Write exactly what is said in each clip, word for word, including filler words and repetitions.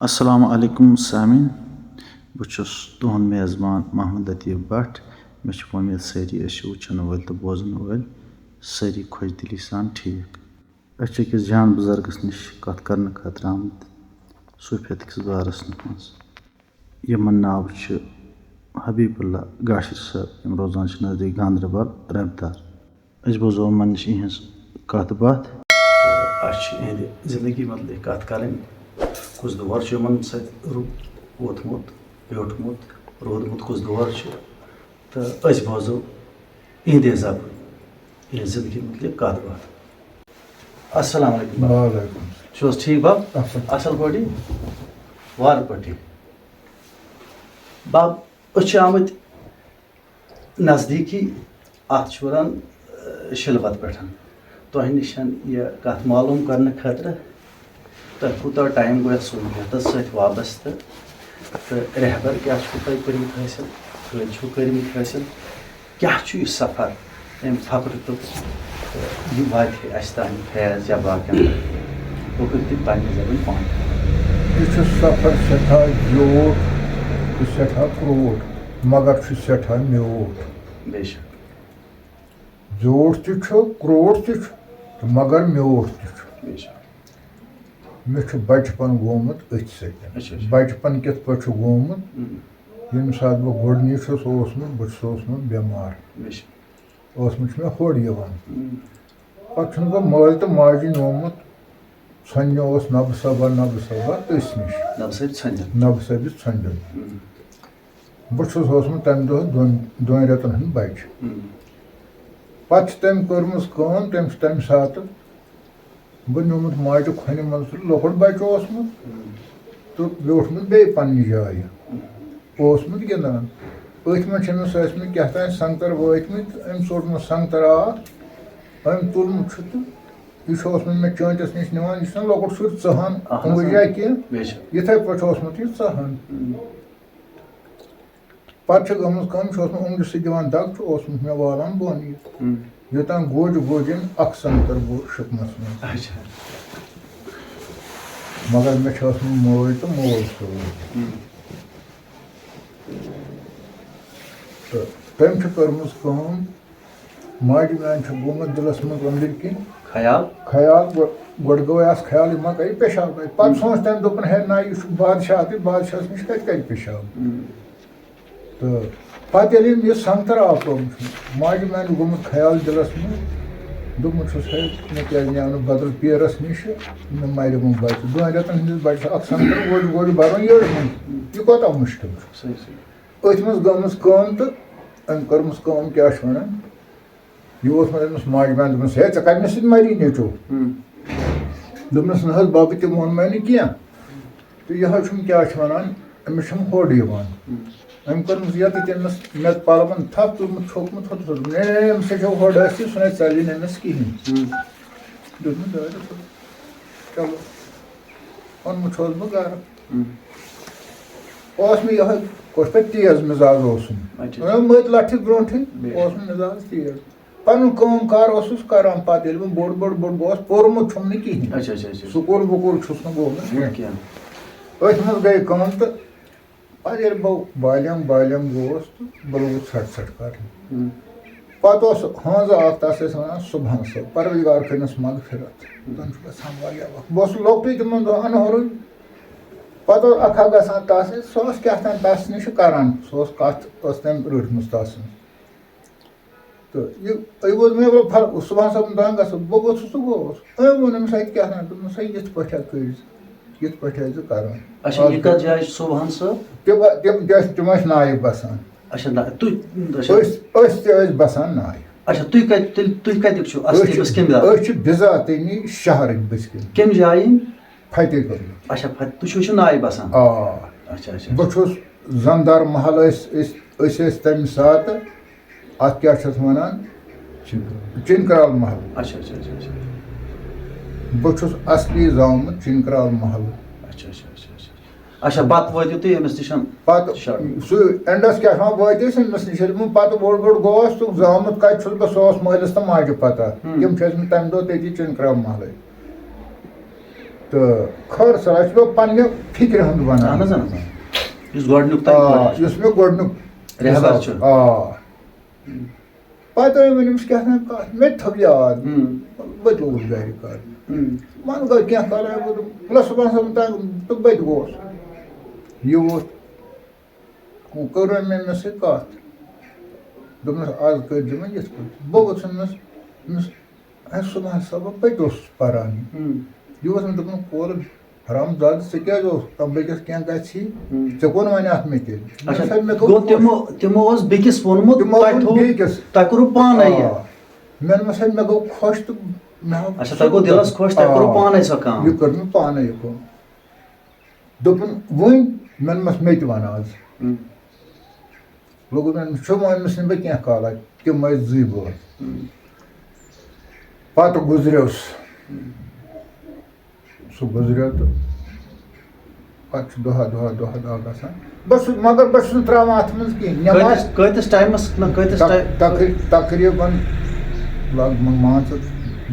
السلام علیکم سامعین، بہٕ چھُس تُہُنٛد میزبان محمد لطیف بٹ۔ مےٚ چھِ وۄمید سٲری ٲسِو وٕچھَن وٲلۍ تہٕ بوزَن وٲلۍ سٲری خۄش دِلی سان ٹھیٖک۔ أسۍ چھِ أکِس جان بُزرگَس نِش کَتھ کَرنہٕ خٲطرٕ آمٕتۍ صوٗفیت کِس بارَس منٛز، یِمَن ناو چھُ حبیب اللہ گاشر صٲب، یِم روزان چھِ نزدیٖک گاندربل رفتار۔ أسۍ بوزو یِمَن نِش یِہٕنٛز کَتھ باتھ۔ تہٕ اَسہِ چھِ یِہِنٛدِ زِندگی مُتعلِق کَتھ کَرٕنۍ، کُس دور چھُ یِمَن سۭتۍ رو-، ووتمُت، بیوٗٹھمُت، روٗدمُت کُس دور چھُ، تہٕ أسۍ بوزو یِہِنٛدے زَبٲنۍ یِہِنٛز زِندگی مُتعلِق کَتھ باتھ۔ السلام علیکم بب۔ وعلیکم۔ چھِو حظ ٹھیٖک بب؟ اَصٕل۔ اَصٕل پٲٹھی؟ وارٕ پٲٹھی۔ بب، أسۍ چھِ آمٕتۍ نزدیٖکی، اَتھ چھُ وَنان، اَ، شِلوَت پٮ۪ٹھ۔ تۄہہِ نِش یہِ کَتھ معلوٗم کَرنہٕ خٲطرٕ، تۄہہِ کوٗتاہ ٹایم گوٚو یَتھ صوٗفیتَس سۭتۍ وابستہٕ، تہٕ رہبر کیٛاہ چھُو تۄہہِ کٔرمٕتۍ حٲصِل، کۭتۍ چھِو کٔرمٕتۍ حٲصِل، کیٛاہ چھُ یہِ سفر اَمہِ فقرٕ تہٕ، تہٕ یہِ واتہِ ہے اَسہِ تام فیض یا باقیَن تام؟ بہٕ کٔرِو تُہۍ پنٛنہِ زبٲنۍ پانہٕ۔ یہِ چھُ سفر سٮ۪ٹھاہ زیوٗٹھ تہٕ سٮ۪ٹھاہ کرٛوٗٹھ، مگر چھُ سٮ۪ٹھاہ میوٗٹھ۔ بے شک۔ زیوٗٹھ تہِ چھُ، کرٛوٗٹھ تہِ چھُ، تہٕ مگر میوٗٹھ تہِ چھُ۔ بے شک۔ مےٚ چھُ بچپن گوٚمُت أتھۍ سۭتۍ۔ اچھا، اچھا۔ بچپن کِتھ پٲٹھۍ چھُ گوٚمُت؟ اۭں۔ ییٚمہِ ساتہٕ بہٕ گۄڈٕنِچ چھُس اوسمُت، بہٕ چھُس اوسمُت بٮ۪مار۔ بے شک۔ اوسمُت چھُ مےٚ ہوٚڑ یِوان۔ اۭں۔ پتہٕ چھُنہٕ سُہ مٲلۍ تہٕ ماجہِ نیومُت، ژھۄنہِ اوس نبہٕ صٲبا، نبہٕ صٲبا تٔسۍ نِش۔ نبہٕ صٲب ژھۄنہِ۔ نبہٕ صٲبِس ژھۄنہِ۔ اۭں۔ بہٕ چھُس اوسمُت تَمہِ دۄہ دۄن، دۄن رٮ۪تَن ہُنٛد بَچہٕ۔ اۭں۔ پَتہٕ چھِ تٔمۍ کٔرمٕژ کٲم، تٔمۍ چھُ تَمہِ ساتہٕ بہٕ نیوٗمُت ماجہِ کھۄنہِ منٛز، سُہ لۄکُٹ بَچہٕ اوسمُت، اۭں۔ تہٕ بیوٗٹھمُت بیٚیہِ پنٛنہِ جایہِ۔ اۭں۔ اوسمُت گِنٛدان۔ أتھۍ منٛز چھِ أمِس ٲسمٕتۍ کیٛاہ تام سنٛگتر وٲتمٕتۍ، أمۍ ژوٚٹمُت سنٛگتر اَکھ، أمۍ تُلمُت چھُ تہٕ یہِ چھُ اوسمُت مےٚ چٲنٛٹِس نِش نِوان، یہِ چھُنہ لۄکُٹ شُر ژٕہَن، اَہَن حظ، اونٛگُجا اۭں۔ کینٛہہ، بے شک۔ یِتھَے پٲٹھۍ چھُ اوسمُت یہِ ژٕہَن۔ اۭں۔ پتہٕ چھِ گٔمٕژ کٲم، چھُ اوسمُت اوٚنٛگجہِ سۭتۍ دِوان دَگ، چھُ اوسمُت مےٚ والان بۄن یہِ۔ ہُم۔ یوٚتام گوٚج گوٚج أمۍ اکھ سنٛگتر گوٚو شِکنَس منٛز۔ اچھا۔ مگر مےٚ چھِ ٲسمٕژ مٲج تہٕ مول سۭتۍ۔ ہُم۔ تہٕ تٔمۍ چھِ کٔرمٕژ کٲم، ماجہِ میٛانہِ چھُ گوٚمُت دِلَس منٛز أنٛدٕرۍ کِنۍ خیال؟ خیال، گۄ-، گۄڈٕ گوٚو اَس خیال، یہِ ما کَرِ پیشاب۔ پَتہٕ ہُم۔ سوٗنٛچ تٔمۍ، دوٚپُن، ہے نہ، یہِ چھُ بادشاہ تہٕ بادشاہَس نِش کَتہِ کَرِ پیشاب؟ ہُم۔ تہٕ پتہٕ ییٚلہِ أمۍ یہِ سنٛگتر آو ترٛوومُت، ماجہِ میٛانہِ گوٚمُت خیال دِلس منٛز، دوٚپمُت چھُس، ہے، مےٚ کیٛازِ نیٛاو نہٕ بدل پیرس نِش، مےٚ مرِ وۄنۍ بچہٕ۔ دۄن رٮ۪تن ہٕنٛدِس بچس اکھ سنٛگتر گۄڈٕ گۄڈٕ برُن یٔڑ منٛز، یہِ کوتاہ مُشکِل چھُ۔ صحیح، صحیح۔ أتھۍ منٛز گٔمٕژ کٲم تہٕ أمۍ کٔرمٕژ کٲم، کیٛاہ چھِ ونان، یہِ اوس وۄنۍ أمِس ماجہِ بیٚنہِ دوٚپمَس، ہے، ژےٚ کَتہِ مےٚ سۭتۍ مَری نیٚچو؟ ہُم۔ دوٚپمَس، نہ حظ بَبہٕ، تہِ ووٚن مےٚ نہٕ کینٛہہ۔ تہٕ یہِ حظ چھُم، کیٛاہ چھِ وَنان، أمِس چھُم ہوٚڑ یِوان۔ ہُم۔ أمۍ کٔرمٕژ یَتھ تہِ تٔمِس مےٚ پَلوَن تھَپھ تُلمُت، چھوٚکمُت، ہُتھ ہُتھ۔ ہے، أمِس ہے چھو ہوٚڑ، ٲسۍ ژھٕنو ژَلہِ نہٕ أمِس کِہیٖنۍ۔ ہُم۔ دوٚپمَس، دٲرِتھ ہُتھ۔ چلو، اوٚنمُت چھوس بہٕ گَرٕ۔ ہُم۔ اوس مےٚ یِہوٚے، کۄس پٮ۪ٹھ تیز مِزاز اوسُم۔ اچھا۔ مےٚ مٔتۍ لَٹھِ برونٛٹھٕے بیٚیہِ۔ اوس مےٚ مِزاز تیز۔ پَنُن کٲم کار اوسُس کَران۔ پَتہٕ ییٚلہِ وۄنۍ بوٚڑ بوٚڑ بوٚڑ گوس، پوٚرمُت چھُم نہٕ کِہیٖنۍ۔ اچھا، اچھا، اچھا، اچھا۔ سکوٗل وکوٗل چھُس نہٕ گوٚمُت کینٛہہ۔ کینٛہہ۔ أتھۍ منٛز گٔے کٲم تہٕ پَتہٕ ییٚلہِ بہٕ بالیٚنٛگ بالیٚنٛگ گوس تہٕ بہٕ لوٚگُس ژھَٹھ ژھَٹھ کَرٕنۍ۔ ہُم۔ پَتہٕ اوس ہٲنٛزٕ اَکھ، تَس ٲسۍ وَنان صُبحَن صٲب، پَروَردِگار کٔرِنَس مغفرت۔ ہُم۔ تَنہٕ چھُ گژھان واریاہ وقت۔ بہٕ اوسُس لۄکٹُے تِمَن دۄہَن ہُرُے۔ پَتہٕ اوس اَکھا گژھان تَس نِش، سُہ اوس کیٛاہ تام تَس نِش کَران، سُہ اوس کَتھ ٲس تٔمۍ رٔٹمٕژ تَس نِش۔ تہٕ یہِ، یہِ ووت مےٚ، مےٚ دوٚپ، پھل-، صُبحَن صٲبُن دَنٛد گژھو، بہٕ ووٚتھُس تہٕ گوٚوُس۔ أمۍ ووٚن أمِس، اَتہِ کیٛاہ نہ، دوٚپمَس، ہے، یِتھ پٲٹھۍ ہا کٔرۍ زِ، یِتھ پٲٹھۍ ہا زِ کَرُن۔ اچھا، یہِ کَتھ جایہِ چھِ صُبحَن صٲب؟ تِم، تِم، تِم، تِم ٲسۍ نایِب بَسان۔ اچھا، نہ، تُہۍ، اچھا۔ أسۍ، أسۍ تہِ ٲسۍ بَسان نایِب۔ اچھا، تُہۍ کَتہِ، تیٚلہِ تُہۍ کَتِکۍ چھِو؟ أسۍ اَصلی چھِ، بَس کَمہِ دار؟ أسۍ چھِ بِذاتٲنی شہرٕکۍ بٔسۍ کِنۍ۔ کَمہِ جایہِ؟ فتح گلی۔ اچھا، فت-، تُہۍ چھِو، چھِو نایِب بَسان؟ آ۔ اچھا، اچھا، بہٕ اچھا۔ چھُس زَندار محل، أسۍ، أسۍ، أسۍ ٲسۍ تَمہِ ساتہٕ، اَتھ کیٛاہ چھِ اَتھ وَنان؟ چِنکرال۔ چِنکرال محل۔ اچھا، اچھا، اچھا، اچھا۔ بہٕ چھُس اَصلی زامُت چِنکرال محل۔ اچھا، اچھا، اچھا، اچھا۔ اچھا، پَتہٕ وٲتِو تُہۍ أمِس نِش؟ پَتہٕ شاہ۔ سُہ اینڈَس کیٛاہ چھِ وَنان، وٲتۍ أسۍ أمِس نِش۔ ییٚلہِ بہٕ پَتہٕ بوٚڑ بوٚڑ گوس تہٕ زامُت کَتہِ چھُس بہٕ، سُہ اوس مٲلِس تہٕ ماجہِ پَتہ۔ ہُم۔ تِم چھِ ٲسۍمٕتۍ تَمہِ دۄہ تٔتی چِنکرال محلٕے۔ تہٕ خٲر سَر، اَسہِ چھُ پَننہِ فِکرِ ہُنٛد وَنان۔ اَہَن حظ، اَہَن حظ۔ یُس گۄڈٕنیُک تۄہہِ آ، گۄڈٕنیُک یُس مےٚ گۄڈٕنیُک رہبر حِساب، چھُ۔ آ۔ پَتہٕ ؤنِمَس کیٛاہ تام کَتھ، مےٚ تہِ تھٲو یاد۔ ہُم۔ بہٕ تہِ لوٚگُس گَرِ کَرنہِ۔ ہُم۔ وۄنۍ گوٚو کینٛہہ کالہ، بہٕ دوٚپ، "وَلہٕ صُبحَن سَمکھو تہٕ بہٕ تہِ گوس۔" یہِ ووت۔ کٔر أمۍ مےٚ سۭتۍ کَتھ۔ دوٚپنَس، "آز کٔرۍ زِ وۄنۍ یِتھ پٲٹھۍ۔" بہٕ ووٚتھُس أمِس، دوٚپمَس، "ہے صُبحَن صٲبہ، بہٕ تہِ اوسُس پَران۔ ہُم۔ یہِ اوس مےٚ دوٚپمُت، کورٕ حرام زادٕ، ژےٚ کیٛازِ اوس؟ تَمہِ بیٚکِس کینٛہہ گژھی؟ ہُم۔ ژےٚ کون وَنہِ اَتھ مےٚ تیٚلہِ؟" مےٚ اچھا، سا، مےٚ گوٚو گوٚو تِمو، تِمو اوس بیٚکِس ووٚنمُت، تِمو تۄہہِ ووٚن تھوٚو، بیٚکِس۔ تۄہہِ کوٚروٕ پانَے یہِ؟ آ۔ مےٚ دوٚپمَس، ہے، مےٚ گوٚو خۄش تہٕ مےٚ آو اچھا، تۄہہِ گوٚو دِلَس خۄش، تۄہہِ کوٚروٕ آ۔ پانَے سۄ کٲم؟ یہِ کٔر مےٚ پانَے یہِ کٲم۔ دوٚپُن، "وۄنۍ؟" مےٚ دوٚپمَس، "مےٚ تہِ وَن آز۔" ہُم۔ لوٚگُن مےٚ، چھُ وۄنۍ أمِس نہٕ بہٕ کینٛہہ کالہ، تِم ٲسۍ زٕے بٲژ۔ ہُم۔ پَتہٕ گُزریو سُہ۔ ہُم۔ سُہ گُزریو تہٕ پَتہٕ چھُ دۄہا، دۄہا، دۄہا، دۄہا گژھان۔ بہٕ چھُس، مگر بہٕ چھُس نہٕ ترٛاوان اَتھ منٛز کِہیٖنۍ۔ نٮ۪ماز کۭتِس، کۭتِس ٹایمَس، نہ، کۭتِس تق-، ٹایم؟ تقری-، تقریٖباً لگ بگ مان ژٕ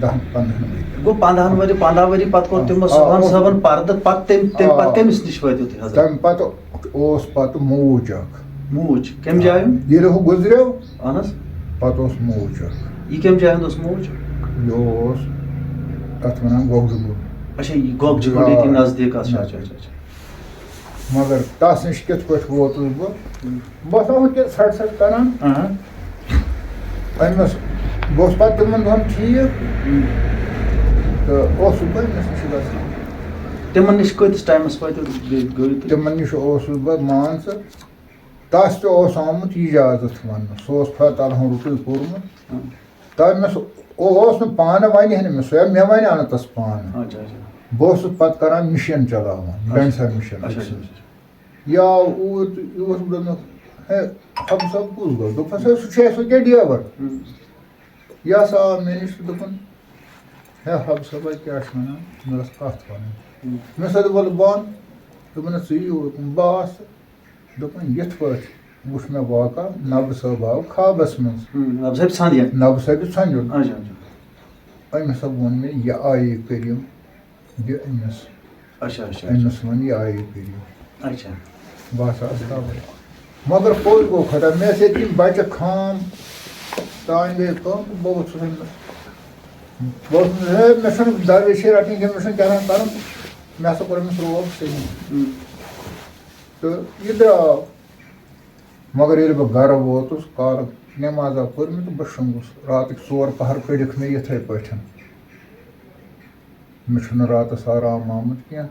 دَہَن پنٛدہَن ؤرِین۔ گوٚو پنٛدہَن ؤری، پنٛداہ ؤری پَتہٕ کوٚر آ، تِمو آ، صٲبَن، اوس۔ صٲبَن پَردٕ، پَتہٕ تٔمۍ، تٔمۍ، آ۔ پَتہٕ تٔمِس نِش وٲتِو تُہۍ حضرت؟ تَمہِ پَتہٕ اوس پَتہٕ موج اَکھ۔ موج؟ کَمہِ جایہِ؟ ییٚلہِ ہُہ گُزریو، اَہَن حظ۔ پَتہٕ اوس موج اَکھ۔ یہِ کَمہِ جایہِ ہُنٛد اوس موج؟ یہِ اوس، تَتھ وَنان گۄگجہِ گوٚو۔ اچھا، یہِ گۄگجہِ گوٚو ییٚتی آ۔ نزدیٖک، اچھا، اچھا، اچھا، اچھا۔ مگر تَس نِش کِتھ پٲٹھۍ ووتُس بہٕ؟ ہُم۔ بہٕ اوسُس وٕنکیٚن سَڑ سَڑ کَران۔ اہاں۔ أمِس، بہٕ اوسُس پَتہٕ تِمَن دۄہَن ٹھیٖک۔ ہُم۔ تہٕ اوسُس بہٕ أمِس نِش گژھان۔ تِمَن نِش کۭتِس ٹایمَس وٲتِو، گٔے، گٔیِو تُہۍ؟ تِمَن نِش اوسُس بہٕ، مان ژٕ، تَس تہِ اوس آمُت اِجازت وَننہٕ۔ سُہ اوس فتح اللہ ہن رُتُے پوٚرمُت۔ ہُم۔ تَمہِ مےٚ سُہ اوس نہٕ پانہٕ وَنہِ ہا نہٕ مےٚ سُہ، یا مےٚ وَنہِ ہا نہٕ تَس پانہٕ۔ اچھا، اچھا۔ بہٕ اوسُس پَتہٕ کَران مِشیٖن چَلاوان، اچھا۔ بینسا مِشیٖن۔ اچھا، اچھا، اچھا۔ یہِ آو اوٗرۍ تہٕ یہِ اوس، دوٚپمَس، "ہے، حب صٲب کُس گوٚو؟" دوٚپمَس، "ہے، سُہ چھُ اَسہِ وٕنکیٚن ڈیوَر۔" ہُم۔ یہِ ہسا آو مےٚ نِش تہٕ دوٚپُن، "ہے، حب صٲبا، کیٛاہ چھُ وَنان؟ مےٚ ٲس کَتھ وَنٕنۍ۔" ہُم۔ مےٚ سا دوٚپ، "وَلہٕ بَن۔" دوٚپُن، "ہے، ژٕ یہِ یور کُن۔" بہٕ آس تہٕ دوٚپُن، یِتھ پٲٹھۍ وُچھ مےٚ واقعہ، نبہٕ صٲب آو خوابَس منٛز۔ ہُم، نبہٕ صٲب ژھانٛڈ یَتھ۔ نبہٕ صٲبہِ ژھانٛڈُن۔ اچھا، اچھا۔ أمۍ ہسا ووٚن مےٚ، یہِ آیہِ کٔرِو، دِ أمِس۔ اچھا، اچھا، اچھا۔ أمِس ووٚن، یہِ آیہِ کٔرِو۔ اچھا۔ بہٕ ہسا آس تَوَے۔ مگر پوٚز گوٚو خۄدا، مےٚ ٲسۍ ییٚتہِ یِم بَچہٕ خام، تانۍ گٔے کٲم تہٕ بہٕ ووٚتھُس أمِس۔ بہٕ اوسُس، ہے، مےٚ چھُنہٕ درویشی رَٹٕنۍ کینٛہہ، مےٚ چھُنہٕ کیٛاہ تام کَرُن، مےٚ ہسا کوٚر أمِس روب صحیح۔ ہُم۔ تہٕ یہِ درٛاو۔ مگر ییٚلہِ بہٕ گَرٕ ووتُس، کالہٕ نٮ۪مازا پٔر مےٚ تہٕ بہٕ شۄنٛگُس۔ راتٕکۍ ژور پَہر کٔڑِکھ مےٚ یِتھَے پٲٹھۍ۔ مےٚ چھُنہٕ راتَس آرام آمُت کینٛہہ۔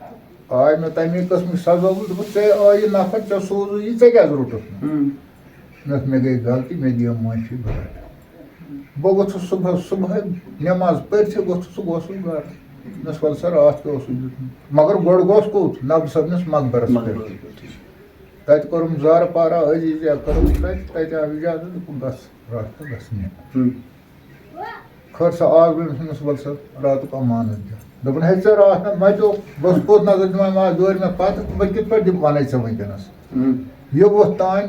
آے مےٚ تَمی قٕسمٕچ سزا، دوٚپُکھ، "ژےٚ آیہِ نفر، ژےٚ سوزُے یہِ، ژےٚ کیٛازِ روٚٹُتھ نہٕ؟" ہُم۔ مےٚ دوٚپ، "مےٚ گٔے غلطی، مےٚ دِیِو معٲفی، بہٕ رَٹہٕ۔" بہٕ ووٚتھُس صُبحَس، صُبحٲے نٮ۪ماز پٔرِتھٕے ووٚتھُس تہٕ گوسُس گَرٕ۔ مےٚ دوٚپُس، "وَلہٕ سا، راتھ کیٛاہ اوسُے دیُتمُت؟" مگر گۄڈٕ گوس کوٚت؟ نبہٕ صٲبنِس مقبرَس پٮ۪ٹھ۔ مقبرَس پٮ۪ٹھ۔ تَتہِ کوٚرُم زارٕ پارا عزیٖزیا، کوٚرُم تَتہِ، تَتہِ آو اِجازت، دوٚپُکھ، "گژھ، راتھ تہٕ گژھ نیر۔" ہُم۔ خٲر سا آز گوٚو أمِس، ووٚنُس، "وَلہٕ سا، راتُک اَمانَت دِ۔" دوٚپُن، "ہے، ژےٚ راتھ نہ مَتیو، بہٕ اوسُس کوٚت نظر دِوان، مےٚ آو یورٕ مےٚ پَتہٕ، بہٕ کِتھ پٲٹھۍ دِمہٕ، وَنَے ژےٚ وٕنکیٚنَس؟" ہُم۔ یہِ ووٚتھ تانۍ،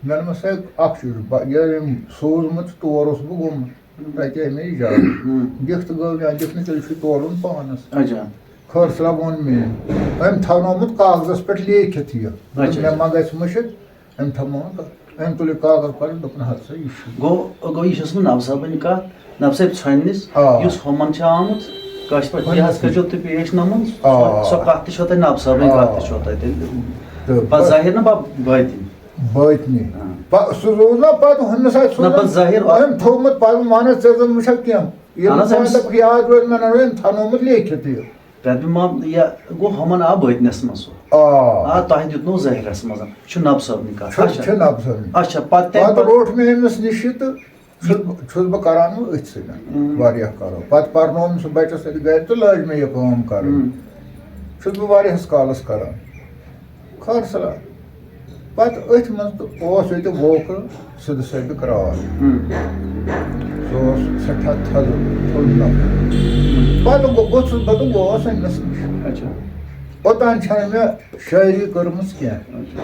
مےٚ دوٚپمَس، "ہے، اَکھ چیٖز، بہٕ، یہِ أمۍ سوٗزمُت چھُ، تور اوسُس بہٕ گوٚمُت، تَتہِ آے مےٚ اِجازت۔ ہُم۔ دِکھ تہٕ گوٚو یا دِکھ نہٕ، تیٚلہِ چھُے تورُن پانَس۔" اچھا۔ خٲر سا ووٚن مےٚ، أمۍ تھاونومُت کاغذَس پٮ۪ٹھ لیکھِتھ یہِ۔ اچھا، مےٚ اچھا۔ ما گژھِ مٔشِتھ، أمۍ تھاونومُت، أمۍ تُل یہِ کاغذ پَتہٕ، دوٚپُن، "ہَتہٕ سا، یہِ چھُ۔" گوٚو، گوٚو یہِ چھَس وۄنۍ نبہٕ صٲبٕنۍ کَتھ، نبہٕ صٲب ژھۄنہِ نِس، آ۔ یُس ہُمَن چھُ آمُت، کٲشِر پٲٹھۍ، یہِ حظ کٔرۍزیو تُہۍ پیش نمُن، آ۔ سۄ، سۄ کَتھ تہِ چھو تۄہہِ نبہٕ صٲبٕنۍ آ۔ کَتھ تہِ چھو تۄہہِ تیٚلہِ۔ تہٕ پَتہٕ بَس۔ ظٲہِر نہ پَتہٕ بٲطِن۔ بٲطنی۔ آ۔ پَ-، سُہ روٗز نہ پَتہٕ ہُمِس اَتھِ نہ، سوزان۔ پَتہٕ ظٲہِر۔ أمۍ تھوٚومُت پَتہٕ وَنان، "ژےٚ زَن وٕچھَکھ کینٛہہ؟" ییٚلہِ اہن حظ، نہٕ أمۍ پانہٕ تَتھ یاد روزِ، مےٚ نہ روزِ، أمۍ تھاونومُت لیکھِتھ یہِ۔ پٮ۪دٕ ما-، یہِ گوٚو ہُمَن آو بٲطنَس منٛز سُہ۔ آ۔ آ، تۄہہِ دیُتنو ظٲہِرَس منٛز۔ یہِ چھُ نبہٕ صٲبنٕے کَتھ۔ سُہ اچھا۔ چھُ نبہٕ صٲبنٕے۔ اچھا، پَتہٕ تَمہِ پَتہٕ پَتہٕ روٚٹ مےٚ أمِس نِش یہِ تہٕ چھُس بہٕ، چھُس بہٕ کَران وۄنۍ أتھۍ سۭتۍ ہُم۔ واریاہ کالو۔ پَتہٕ پَرنووُم سُہ بَچَس اَتہِ گَرِ تہٕ لٲج مےٚ یہِ کٲم کَرٕنۍ۔ ہُم۔ چھُس بہٕ واریاہَس کالَس کَران۔ خٲر سَلام۔ پَتہٕ أتھۍ منٛز تہٕ اوس ییٚتہِ ووکرٕ سیٚدٕ سیٚدٕ کرٛال۔ ہُم۔ سُہ اوس سٮ۪ٹھاہ تھَزٕ، تھوٚد نفر۔ پَتہٕ گوٚو، گوٚژھُس بہٕ تہٕ گوس أمِس نِش۔ اچھا۔ اوٚتام چھَنہٕ مےٚ شٲعری کٔرمٕژ کینٛہہ۔ اچھا۔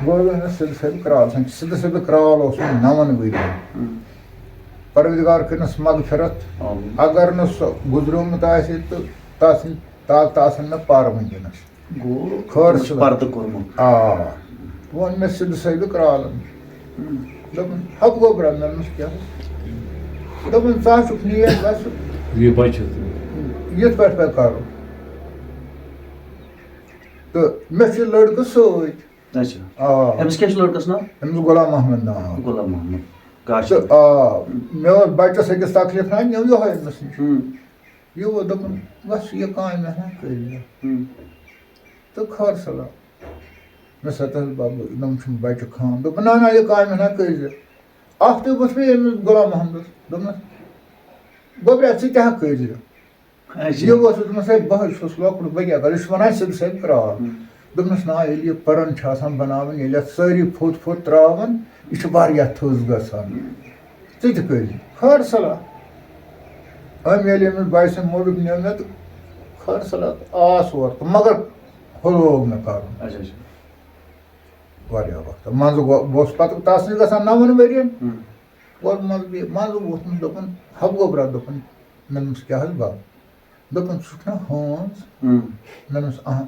گوٚو أمِس سیٚدٕ سیٚدٕ کرٛال، سُہ سیٚدٕ سیٚدٕ کرٛال اوس مےٚ نَوَن ؤرِین۔ ہُم۔ پروردگار کٔرِنَس مغفرت۔ آمیٖن۔ اگر نہٕ سُہ گُزریومُت آسہِ تہٕ تَس طاقت آسان مےٚ پَر وٕنکیٚنَس۔ گوٚو خٲر تٔمِس چھُ صٲب۔ پردٕ کوٚرمُت۔ آ۔ ووٚن مےٚ سِدٕ صٲبہِ کرٛالَن۔ ہُم۔ دوٚپُن، "ہَپ گوٚبرا، مےٚ دوٚپمَس، کیٛاہ؟" دوٚپُن، "ژٕ ہا چھُکھ نیک، بَس یہِ بَچہِ۔ یِتھ پٲٹھۍ پَزِ کَرُن۔ تہٕ مےٚ چھُ لٔڑکہٕ سۭتۍ۔" اچھا۔ آ۔ أمِس کیٛاہ چھُ لٔڑکَس ناو؟ أمِس غلام محمد ناو۔ غلام محمد۔ کاشر۔ تہٕ آ، مےٚ اوس بَچَس أکِس تکلیٖف نہ، نیوٗ یِہوٚے أمِس نِش۔ ہُم۔ یہِ ووت، دوٚپُن، "بَس یہِ کامہِ ہنا کٔرۍ زِ۔" ہُم۔ تہٕ خٲر سلام۔ مےٚ سا تَس بَبہٕ، یِمَن چھُنہٕ بَچہِ خان۔ دوٚپُن، "نہ، نہ، یہِ کامہِ ہنا کٔرۍ زِ۔" اَکھ تُے وُچھ مےٚ ییٚمِس غلام محمدَس۔ دوٚپنَس، "گوٚبرا، ژٕ تہِ ہا کٔرۍ زِ۔" اچھا۔ یہِ اوس دوٚپمَس، "ہے، بہٕ حظ چھُس لۄکُٹ، بہٕ کیٛاہ کَرٕ؟" یہِ چھُ وَنان سیوٚد سیوٚد کرٛال۔ ہُم۔ دوٚپنَس، "نہ، ییٚلہِ یہِ پَران چھِ آسان بَناوٕنۍ، ییٚلہِ اَتھ سٲری پھوٚت پھوٚت ترٛاوَن، یہِ چھِ واریاہ تھٔز گژھان۔ ژٕ تہِ کٔرۍ زِ۔" خٲر سلام۔ أمۍ ییٚلہِ أمِس بَچہِ سٕنٛدِ موٗجوٗب نیوٗ مےٚ تہٕ خٲر سلام آس اورٕ تہٕ مگر ہُہ لوگ مےٚ کَرُن۔ اچھا، اچھا۔ واریاہ وقت۔ منٛزٕ گوٚو، بہٕ اوسُس پَتہٕ تَس نِش گژھان نَوَن ؤرِیَن۔ ہُم۔ گۄڈٕ منٛزٕ بیٚیہِ، منٛزٕ ووٚتھمُت، دوٚپُن، "ہَپ گوٚبرا"، دوٚپُن، مےٚ دوٚپمَس، "کیٛاہ حظ بَب؟" دوٚپُن، "ژٕ چھُکھ نا ہٲنز؟" ہُم۔ مےٚ دوٚپمَس، "اَہَن۔"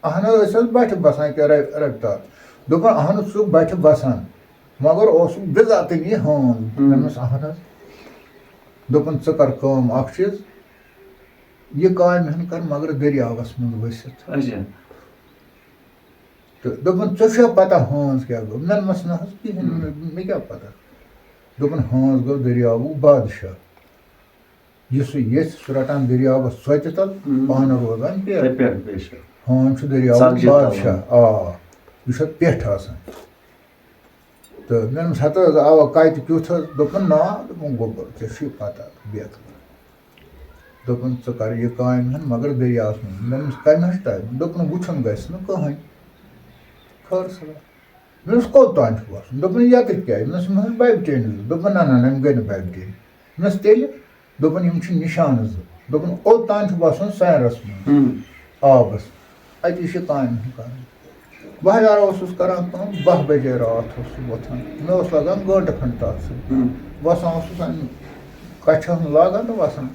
اَہَن حظ، أسۍ حظ بَٹھِ بَسان کیٛاہ رَ-، رَبہِ تار۔ دوٚپُن، "اَہَن حظ، ژٕ چھُکھ بَٹھِ بَسان، مگر اوسُکھ بِذاتٕنی ہٲنز۔" ہُم۔ مےٚ دوٚپمَس، "اَہَن حظ۔" دوٚپُن، "ژٕ کَر کٲم اَکھ چیٖز، یہِ کامہِ ہن کَر مگر دٔریاوَس منٛز ؤسِتھ۔" اچھا۔ تہٕ دوٚپُن، "ژےٚ چھےٚ پَتہ ہٲنز کیٛاہ گوٚو؟" مےٚ دوٚپمَس، "نہ حظ، کِہیٖنۍ، ہُم۔ مےٚ، مےٚ کیٛاہ پَتہ؟" دوٚپُن، "ہٲنز گوٚو دٔریاوُک بادشاہ۔ یُس سُہ ییٚژھِ، سُہ رَٹان دٔریاوَس ژۄتہِ تَل، ہُم۔ پانہٕ روزان پٮ۪ٹھ۔ تَتہِ پٮ۪ٹھ بے شک۔ ہٲنز چھُ دٔریاوُک ژَکجہِ تَل بادشاہ۔ آ، یہِ چھُ اَتھ پٮ۪ٹھ آسان۔" تہٕ مےٚ دوٚپمَس، "ہَتہٕ حظ، اَوا، کَتہِ کیُتھ حظ؟" دوٚپُن، "نا"، دوٚپُن، "گوٚبُر، ژےٚ چھُے پَتہ، بیٚہہ۔" دوٚپُن، "ژٕ کَر یہِ کامہِ ہن، مگر دٔریاوَس منٛز۔" مےٚ دوٚپمَس، "کَمہِ حظ ٹایمہٕ؟" دوٚپُن، "وٕچھُن گژھِ نہٕ کٕہٕنۍ۔" خٲر سلام۔ مےٚ دوٚپمَس، "کوٚت تام چھُکھ وَسُن؟" دوٚپُن، "یَتَتھ کیٛاہ؟" مےٚ دوٚپمَس، "یِم حظ بَبہِ ٹیٚنٛڈۍ زٕ۔" دوٚپُن، "نہ، نہ، نہ، یِم گٔے نہٕ بَبہِ ٹیٚنٛڈۍ۔" مےٚ دوٚپمَس، "تیٚلہِ؟" دوٚپُن، "یِم چھِ نِشانہٕ زٕ۔" دوٚپُن، "اوٚتام چھُ وَسُن سینرَس منٛز، ہُم۔ آبَس۔ اَتی چھِ کامہِ ہُنٛد کَرُن۔" بہٕ ہزارٕ اوسُس کَران کٲم، باہ بَجے راتھ اوسُس وۄتھان۔ مےٚ اوس لَگان گٲنٛٹہٕ کھنٛڈ تَتھ سۭتۍ۔ ہُم۔ وَسان اوسُس اَمہِ کَچھہِ ہُنٛد لاگان تہٕ وَسان۔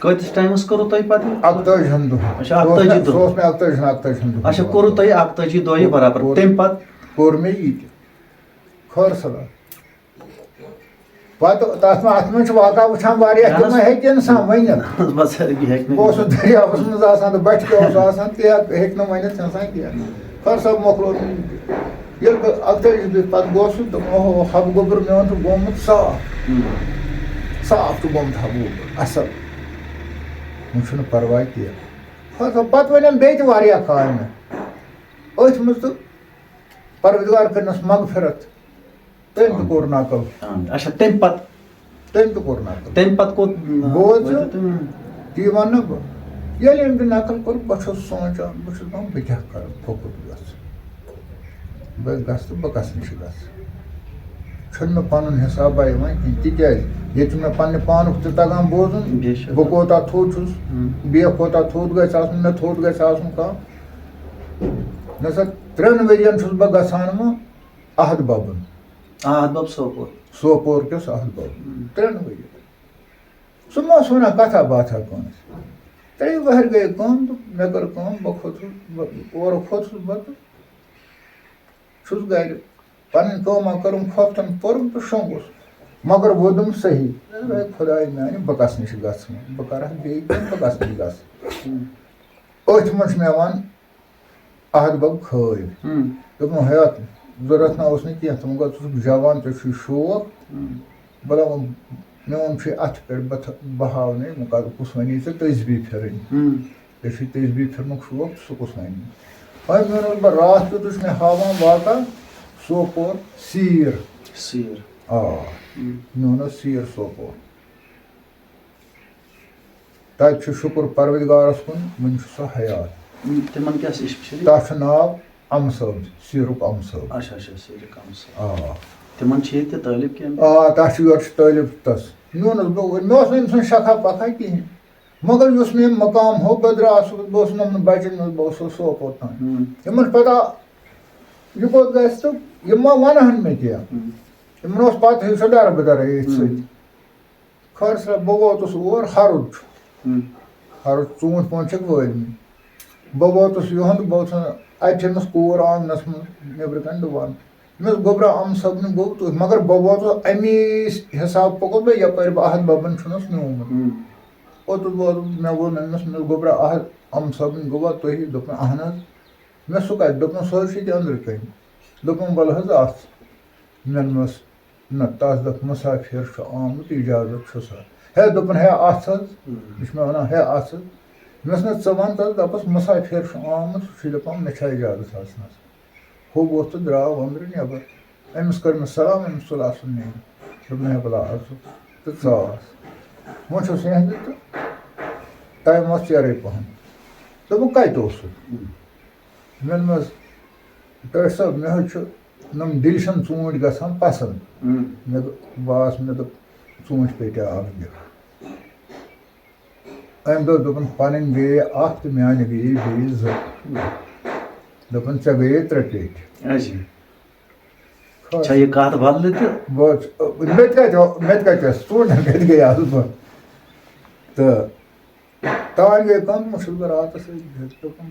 کۭتِس ٹایمَس کوٚروٕ تۄہہِ پَتہٕ یہِ؟ اَکتٲجِہَن دۄہَن۔ اچھا، سُہ اوس مےٚ، اَکتٲجی دۄہ۔ سُہ اوس مےٚ اَکتٲجِہَن، اَکتٲجِہَن دۄہَن اچھا، دوران۔ کوٚروٕ تۄہہِ اَکتٲجی دۄہ یہِ کوٚر، برابر؟ کوٚر۔ تَمہِ پَتہٕ؟ کوٚر مےٚ یہِ تہِ۔ خٲر سلام۔ پَتہٕ تَتھ منٛز، اَتھ منٛز چھِ واقعہ وٕچھان واریاہ، نہ حظ۔ تِم ہیٚکہِ اِنسان ؤنِتھ۔ نہ حظ، بہٕ ہسا ہیٚکہِ نہٕ بہٕ اوسُس ؤنِتھ۔ دٔریاوَس منٛز آسان تہٕ بَٹھِ تہِ اوس آسان، تہِ ہیٚکہِ نہٕ ؤنِتھ اِنسان کینٛہہ۔ خٲر صٲب مۄکلو نہٕ یہِ تہِ۔ ییٚلہِ بہٕ اَکتٲجی دۄہہِ پَتہٕ گوسُس، دوٚپُن، "اوہو، حَبہٕ گوٚبُر میون چھُ گوٚمُت صاف۔ ہُم۔ صاف چھُ گوٚمُت حَبہٕ گوٚبُر، اَصٕل۔ وۄنۍ چھُنہٕ پَرواے کینٛہہ۔" خٲر صٲب، پَتہٕ ؤنِم بیٚیہِ تہِ واریاہ کامہِ أتھۍ منٛز تہٕ پروردگار کٔرنَس مغفرت۔ تٔمۍ تہِ کوٚر نقل۔ آمین۔ اچھا، تَمہِ پَتہٕ؟ تٔمۍ تہِ کوٚر نقل۔ تَمہِ پَتہٕ کوٚت، بوز ژٕ، ؤنِو تُہۍ؟ تی وَنہٕ بہٕ۔ ییٚلہِ أمۍ تہِ نقل کوٚر، بہٕ چھُس سونٛچان، بہٕ چھُس دَپان، بہٕ کیٛاہ کَرٕ، پھوٚکُر گژھٕ۔ بہٕ گژھٕ تہٕ بہٕ کَس نِش گژھٕ؟ چھُنہٕ مےٚ پَنُن حِسابہ یِوان کِہیٖنۍ، تِکیٛازِ ییٚتہِ چھُ مےٚ پنٛنہِ پانُک تہِ تَگان بوزُن، بے شک۔ بہٕ کوٗتاہ تھوٚد چھُس، ہُم۔ بیٚیہِ کوٗتاہ تھوٚد گژھِ آسُن، مےٚ تھوٚد گژھِ آسُن کانٛہہ۔ مےٚ سا ترٛٮ۪ن ؤرِین چھُس بہٕ گژھان وۄنۍ احد بَبُن۔ آ، احد بَب سوپور۔ سوپور کِس احد بَبُن۔ ہُم۔ ترٛٮ۪ن ؤرِین۔ سُہ ما اوس وَنان کَتھا باتھا کٲنٛسہِ۔ ترٛیٚیہِ وَہرِ گٔیے کٲم تہٕ مےٚ کٔر کٲم، بہٕ کھوٚتُس، بہٕ اورٕ کھوٚتُس بہٕ تہٕ چھُس گَرِ۔ پَنٕنۍ کٲما کٔرٕم، کھۄفتَن پوٚرُم تہٕ شۄنٛگُس۔ مگر ووٚدُم صحیح۔ مےٚ دوٚپ، "ہے خۄداے میٛانہِ، بہٕ کَس نِش گژھٕ وۄنۍ؟ بہٕ کَرٕ ہا بیٚیہِ کینٛہہ، بہٕ کَس نِش گژھٕ؟" ہُم۔ أتھۍ منٛز چھُ مےٚ وَن احد بَب خٲلۍ۔ ہُم۔ دوٚپُن، "حیات، ضوٚرَتھ نہ اوس نہٕ کینٛہہ، تِمو گوٚو، ژٕ چھُکھ جوان، ژےٚ چھُے شوق۔" ہُم۔ بہٕ دَپان، میون چھُے اَتھٕ پٮ۪ٹھ، بہٕ تھَ-، بہٕ ہاونَے، وۄنۍ کَر، کُس وَنی ژےٚ تسبیح پھِرٕنۍ؟ ہُم۔ ژےٚ چھُے تسبیح پھِرنُک شوق، ژٕ کُس وَنی؟ وۄنۍ میون اوس بہٕ راتھ کیُتھ، وٕچھ مےٚ ہاوان واقعہ سوپور سیٖر۔ سیٖر۔ آ۔ ہُم۔ میون اوس سیٖر سوپور۔ تَتہِ چھُ شُکُر پروردگارَس کُن، وٕنہِ چھُ سُہ حیات۔ تِمن کیٛاہ چھِ؟ تَتھ چھُ ناو اَمہٕ صٲب، سیٖرُک اَمہٕ صٲب۔ اچھا، اچھا، سیٖرُک اَمہٕ صٲب۔ آ۔ تِمن چھِ ییٚتہِ تہِ طٲلب کینٛہہ؟ آ، تَتھ چھُ، یورٕ چھُ طٲلب تَس۔ میون اوس، بہٕ، مےٚ اوس نہٕ أمۍ سُنٛد شکھا پکھا کِہیٖنۍ۔ مگر یُس مےٚ مقام ہو، بہٕ درٛاس، بہٕ اوسُس یِمَن بَچَن منٛز، بہٕ اوسُس سوپور تام۔ ہُم۔ یِمَن چھِ پَتہ، یہِ کوٚت گژھِ تہٕ یِم ما وَنہٕ ہَن مےٚ کینٛہہ۔ ہُم۔ یِمَن اوس پَتہٕ ہٕے سُہ ڈَرٕ بہٕ دَرٕ ییٚتھۍ ہُم۔ سۭتۍ۔ خٲر سا، بہٕ ووتُس اور، ہَرُد چھُ۔ ہُم۔ عرض، ژوٗنٛٹھۍ پانٛژھ چھِکھ وٲلمٕتۍ۔ بہٕ ووتُس یِہُنٛد، بہٕ اوسُس، اَتہِ چھِ أمِس کوٗر آنٛگنَس منٛز نیٚبرٕ کَنۍ ڈُوان۔ مےٚ دوٚپ، "گوٚبرا، اَمہٕ صٲبنہِ گوٚو تُہۍ، مگر بہٕ ووتُس اَمی حِساب پوٚکُس بہٕ یَپٲرۍ بہٕ اَحد بَبَن چھُنَس نیوٗمُت۔" ہُم۔ اوٚتُس ووتُس، مےٚ ووٚن أمِس، مےٚ دوٚپ، "گوٚبرا، اَحد، اَمہٕ صٲبنہِ گوٚوا تُہی؟" دوٚپُن، "اَہَن حظ۔" مےٚ، "سُہ کَتہِ؟" دوٚپُن، "سُہ حظ چھُ ییٚتہِ أنٛدرٕ کَنۍ۔" دوٚپُن، "وَلہٕ حظ اَژھ۔" مےٚ دوٚپمَس، "نہ، تَس دوٚپ، مُسافِر چھُ آمُت، اِجازت چھُسا۔" ہے، دوٚپُن، "ہے، اَژھ حظ۔" ہُم۔ یہِ چھُ مےٚ وَنان، "ہے، اَژھ حظ۔" مےٚ ووٚنُس، "نہ، ژٕ وَن تَس، دَپَس، مُسافِر چھُ آمُت، سُہ چھُ دَپان، مےٚ چھا اِجازت اَژنَس؟" ہُہ ووٚتھ تہٕ درٛاو أنٛدرٕ نٮ۪بر۔ أمِس کٔر مےٚ سلام، أمِس تُل اَصٕل نِیَت۔ دوٚپُن، "ہے، بَلا اَژُکھ تہٕ ژاس۔" وۄنۍ چھُس یِہِنٛدِ تہٕ ٹایم اوس ژیرَے پَہَم۔ دوٚپُن، "کَتہِ اوسُکھ؟" مےٚ ووٚنمَس، "ڈاکٹر صٲب، مےٚ حظ چھُ نۄم ڈیلِشَن ژوٗنٛٹھۍ گژھان پَسنٛد۔" مےٚ دوٚپ، "بَس، مےٚ دوٚپ، ژوٗنٛٹھۍ پیٹہِ اَکھ دِ۔" أمۍ دوٚپ، دوٚپُن، "پَنٕنۍ گٔیے اَکھ تہٕ میٛانہِ گٔیے بیٚیہِ زٕ۔" دوٚپُن، "ژےٚ گٔیے ترٛےٚ پیٹہِ۔" اچھا۔ خاص۔ چھا یہِ کَتھ بدلہِ تہٕ؟ بہٕ حظ، مےٚ تہِ کَتہِ، مےٚ تہِ کَتہِ ٲس، ژوٗنٛٹھٮ۪ن کَتہِ گٔیاس بہٕ؟ تہٕ تانۍ گٔے کٲم، وۄنۍ چھُس بہٕ راتَس أتھۍ بِہِتھ، دوٚپُن،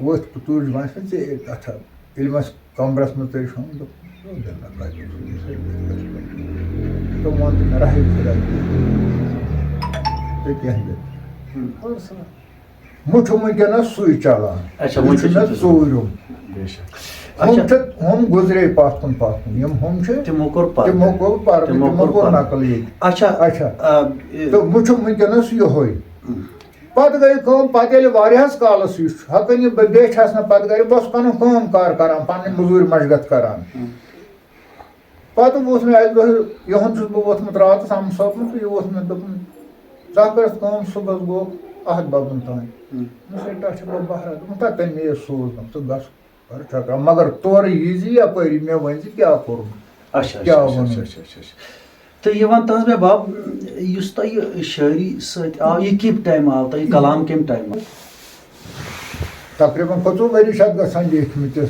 ؤتھۍ تُج وۄنۍ سا ژیٖرۍ کَتھا۔ ییٚلہِ وۄنۍ کمرس منٛز تٔرۍ شۄنٛگ، دوٚپُن، "او دِل نہ کَتہِ اوسُس بہٕ یِتھَے پٲٹھۍ؟" تہٕ ووٚن تٔمۍ، "راہی خۄدا دِیِن تہٕ کینٛہہ دِنۍ۔" ہُم۔ اور سا، وۄنۍ چھُ وٕنکیٚنَس سُے چلان۔ اچھا، وۄنۍ یہِ چھُ چھُ مےٚ سُہ ژوٗرِم۔ بے شک۔ ہُم اچھا۔ چھِ، ہُم گُزرے پَتھ کُن، پَتھ کُن۔ یِم ہُم چھِ، تِمو کوٚر پَتہٕ۔ تِمو کوٚر پَتہٕ، تِمو تِمو کوٚر کوٚر پَتہٕ۔ نقل ییٚتہِ۔ اچھا۔ اچھا۔ آ، یہِ تہٕ وۄنۍ چھُ وٕنکیٚنَس یِہوٚے۔ پَتہٕ گٔے کٲم، پَتہٕ ییٚلہِ واریاہَس کالَس یُس چھُ، ہۄ کٕنہِ بہٕ بیٚیہِ چھَس نہٕ پَتہٕ گَرِ، بہٕ اوسُس پَنُن کٲم کار کَران، پَنٕنۍ مٔزوٗرۍ مَشگَتھ کَران۔ ہُم۔ پَتہٕ ووت مےٚ اَکہِ دۄہ، یِہُنٛد چھُس بہٕ ووتھمُت راتَس اَمہٕ صٲبُن، تہٕ یہِ ووت مےٚ، دوٚپُن، "ژٕ ہا کٔرٕتھ کٲم، صُبحَس گوٚو اَحد بَبُن تام۔" ہُم۔ مےٚ دوٚپُس، "ہے، تَتھ چھِ بہٕ بہرا۔" دوٚپُن، "تَتھ تٔمۍ مے سوٗز نہٕ، ژٕ گژھ۔" اَدٕ چھا کانٛہہ، مگر تورٕ یی زِ یَپٲری مےٚ ؤنۍ زِ کیٛاہ کوٚرمُت، اچھا، اچھا، کیٛاہ اچھا، ووٚنُم۔ اچھا، اچھا، اچھا، اچھا۔ تہٕ یہِ وَن تہٕ حظ مےٚ بَب، یُس تۄہہِ یہِ شٲعری سۭتۍ آو، یہِ کَمہِ ٹایمہٕ آو تۄہہِ، یہِ کلام کَمہِ ٹایمہٕ آو؟ تقریٖباً پٕنٛژٕہ ؤری چھِ اَتھ گژھان لیٖکھمٕتِس،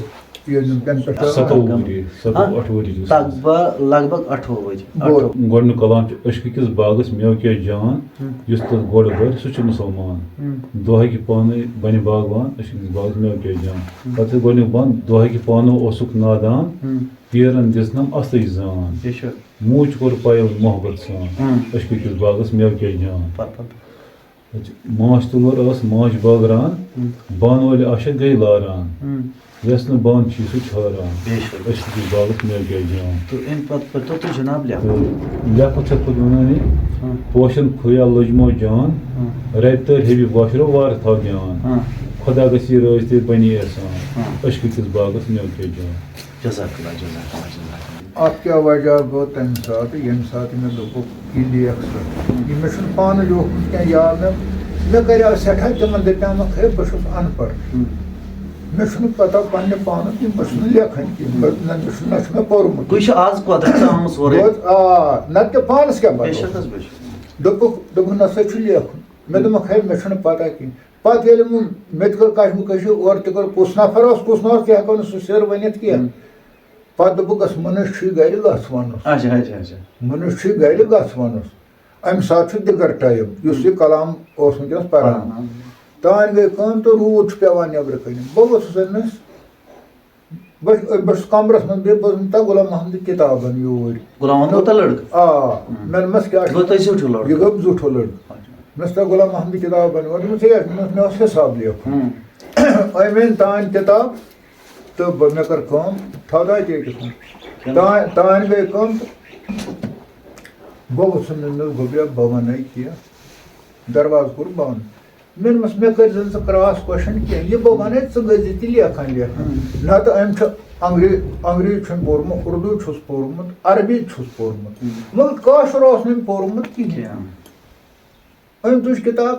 ییٚلہِ نہٕ پٮ۪ن پٮ۪ٹھ ستووُہ ؤری، ستووُہ، ہاں؟ اَٹھووُہ ؤری چھِ گژھان۔ تقریباً لگ بگ اَٹھووُہ ؤری، گوٚو۔ اَٹھووُہ۔ گۄڈٕنیُک کلام چھُ عشقہٕ کِس باغس مٮ۪وٕ کیٛاہ جان، ہُم۔ یُس تَتھ گۄڈٕ بَرِ، سُہ چھُ مُسلمان۔ ہُم۔ دۄہ ہیٚکہِ پانَے بَنہِ باغوان، عشقہٕ کِس باغس مٮ۪وٕ کیٛاہ جان۔ ہُم۔ پَتہٕ چھِ گۄڈٕنیُک بند، دۄہ ہیٚکہِ پانہٕ اوسُکھ نادان، ہُم۔ پیرَن دِژنَم اَصلٕے زان۔ بے شک۔ موج کوٚر پَیَل محبت سان، ہُم۔ عشقہٕ کِس باغس مٮ۪وٕ کیٛاہ جان۔ پَتہٕ، پَتہٕ۔ ماچھ تُلُر ٲس ماچھ بٲگران، ہُم۔ بانہٕ وٲلۍ عاشق گٔے لاران۔ ہُم۔ یَس نہٕ بانہٕ چھُ، سُہ چھُ حٲران۔ بے شک۔ عشقہٕ کِس باغس مےٚ گٔے جان۔ تہٕ اَمہِ پتہٕ کٔرۍتو تُہۍ جناب لیکھُن۔ تہٕ لیکھُن چھَس بہٕ وَنان یہِ، ہُم۔ پوشن کھُریا لٔجمو جان، ہُم۔ رَبہِ تٔرۍ حبیب واشرو وارٕ تھاو دیان۔ ہُم۔ خۄدا گژھِ یہِ رٲضۍ تہٕ بَنہِ احسان۔ ہُم۔ عشقہٕ کِس باغس مےٚ گٔے جان۔ جزاک اللہ، جزاک اللہ، جزاک اللہ۔ اَتھ کیٛاہ وجہ گوٚو تَمہِ ساتہٕ، ییٚمہِ ساتہٕ مےٚ دوٚپُکھ، یہِ لیکھ سا۔ یہِ مےٚ چھُنہٕ پانہٕ لیوٗکھمُت کینٛہہ، یا مےٚ، مےٚ کریٛاو سٮ۪ٹھاہ تِمن دٔپیٛامَکھ، "ہے، بہٕ چھُس اَن پَڑھ۔ ہُم۔ مےٚ چھُنہٕ پَتہ پنٛنہِ پانُک کینٛہہ، بہٕ چھُس نہٕ لیکھان کینٛہہ، بہٕ، نہ، مےٚ چھُنہٕ، نہ چھُ مےٚ پوٚرمُت۔" بہٕ چھُ آز قۄدرَت آمٕژ اورَے۔ بہٕ حظ، آ، نَتہٕ کیٛاہ پانَس کیٛاہ بے پَتہ شک اوس؟" حظ، بے شک۔ دوٚپُکھ، دوٚپُکھ، "نہ سا چھُ لیکھُن۔" مےٚ دوٚپمَکھ، "ہے، مےٚ چھُنہٕ پَتہ کینٛہہ۔" پَتہٕ ییٚلہِ وۄنۍ مےٚ تہِ کٔر کَشمہٕ کٔشی، اورٕ تہِ کٔر، کُس نفر اوس، کُس نہ اوس، تہِ ہٮ۪کو نہٕ سُہ سِر ؤنِتھ کینٛہہ۔ ہُم۔ پَتہٕ دوٚپُکھ، "گژھ مُنُش چھُے گَرِ، گژھ وَنُس۔" اچھا، اچھا، اچھا۔ "مُنُش چھُے گَرِ، گژھ وَنُس۔" اَمہِ ساتہٕ چھُ دِگر ٹایم، یُس یہِ کلام اوس وٕنکیٚنَس پَران۔ پَران، آ۔ تانۍ گٔے کٲم تہٕ روٗد چھُ پٮ۪وان نٮ۪برٕ کَنہِ۔ بہٕ ووٚتھُس أمِس، بہٕ، بہٕ چھُس کَمرَس منٛز بِہِتھ، بہٕ اوسُس تَتھ غلام محمدٕکۍ کِتابَن یوٗرۍ۔ غلام محمد گوٚو تۄہہِ لٔڑکہٕ؟ آ، اچھا۔ مےٚ دوٚپمَس، "کیٛاہ چھُ؟" گوٚو تۄہہِ زیُٹھ لٔڑکہٕ؟ یہِ گوٚو زیُٹھ لٔڑکہٕ۔ اچھا۔ مےٚ اوس تَتھ غلام محمدٕکۍ کِتابَن یوٗرۍ، دوٚپمَس، "ہے"، مےٚ اوس حِساب لیکھُن۔ ہُم۔ أمۍ أنۍ تانۍ کِتاب، تہٕ بہٕ، مےٚ کٔر کٲم، تھاو دۄیہِ تہِ أکِس منٛز۔ کیٛاہ؟ تانۍ، تانۍ گٔے کٲم تہٕ بہٕ ووٚتھُس، مےٚ دوٚپمَس، "گوٚبریا، بہٕ وَنَے کینٛہہ۔" دروازٕ کوٚر بنٛد۔ مےٚ دوٚپمَس، "مےٚ کٔرۍ زِ نہٕ ژٕ cross question کینٛہہ، یہِ بہٕ وَنَے، ژٕ گٔے زِ تہِ لیکھان لیکھان۔ ہُم۔ نَتہٕ أمۍ چھُ انگری-، انگریٖزۍ چھُنہٕ پوٚرمُت، اُردو چھُس پوٚرمُت، عربی چھُس پوٚرمُت، ہُم۔ مگر کٲشُر اوس نہٕ أمۍ پوٚرمُت کِہیٖنۍ۔" کینٛہہ۔ أمۍ تُج کِتاب،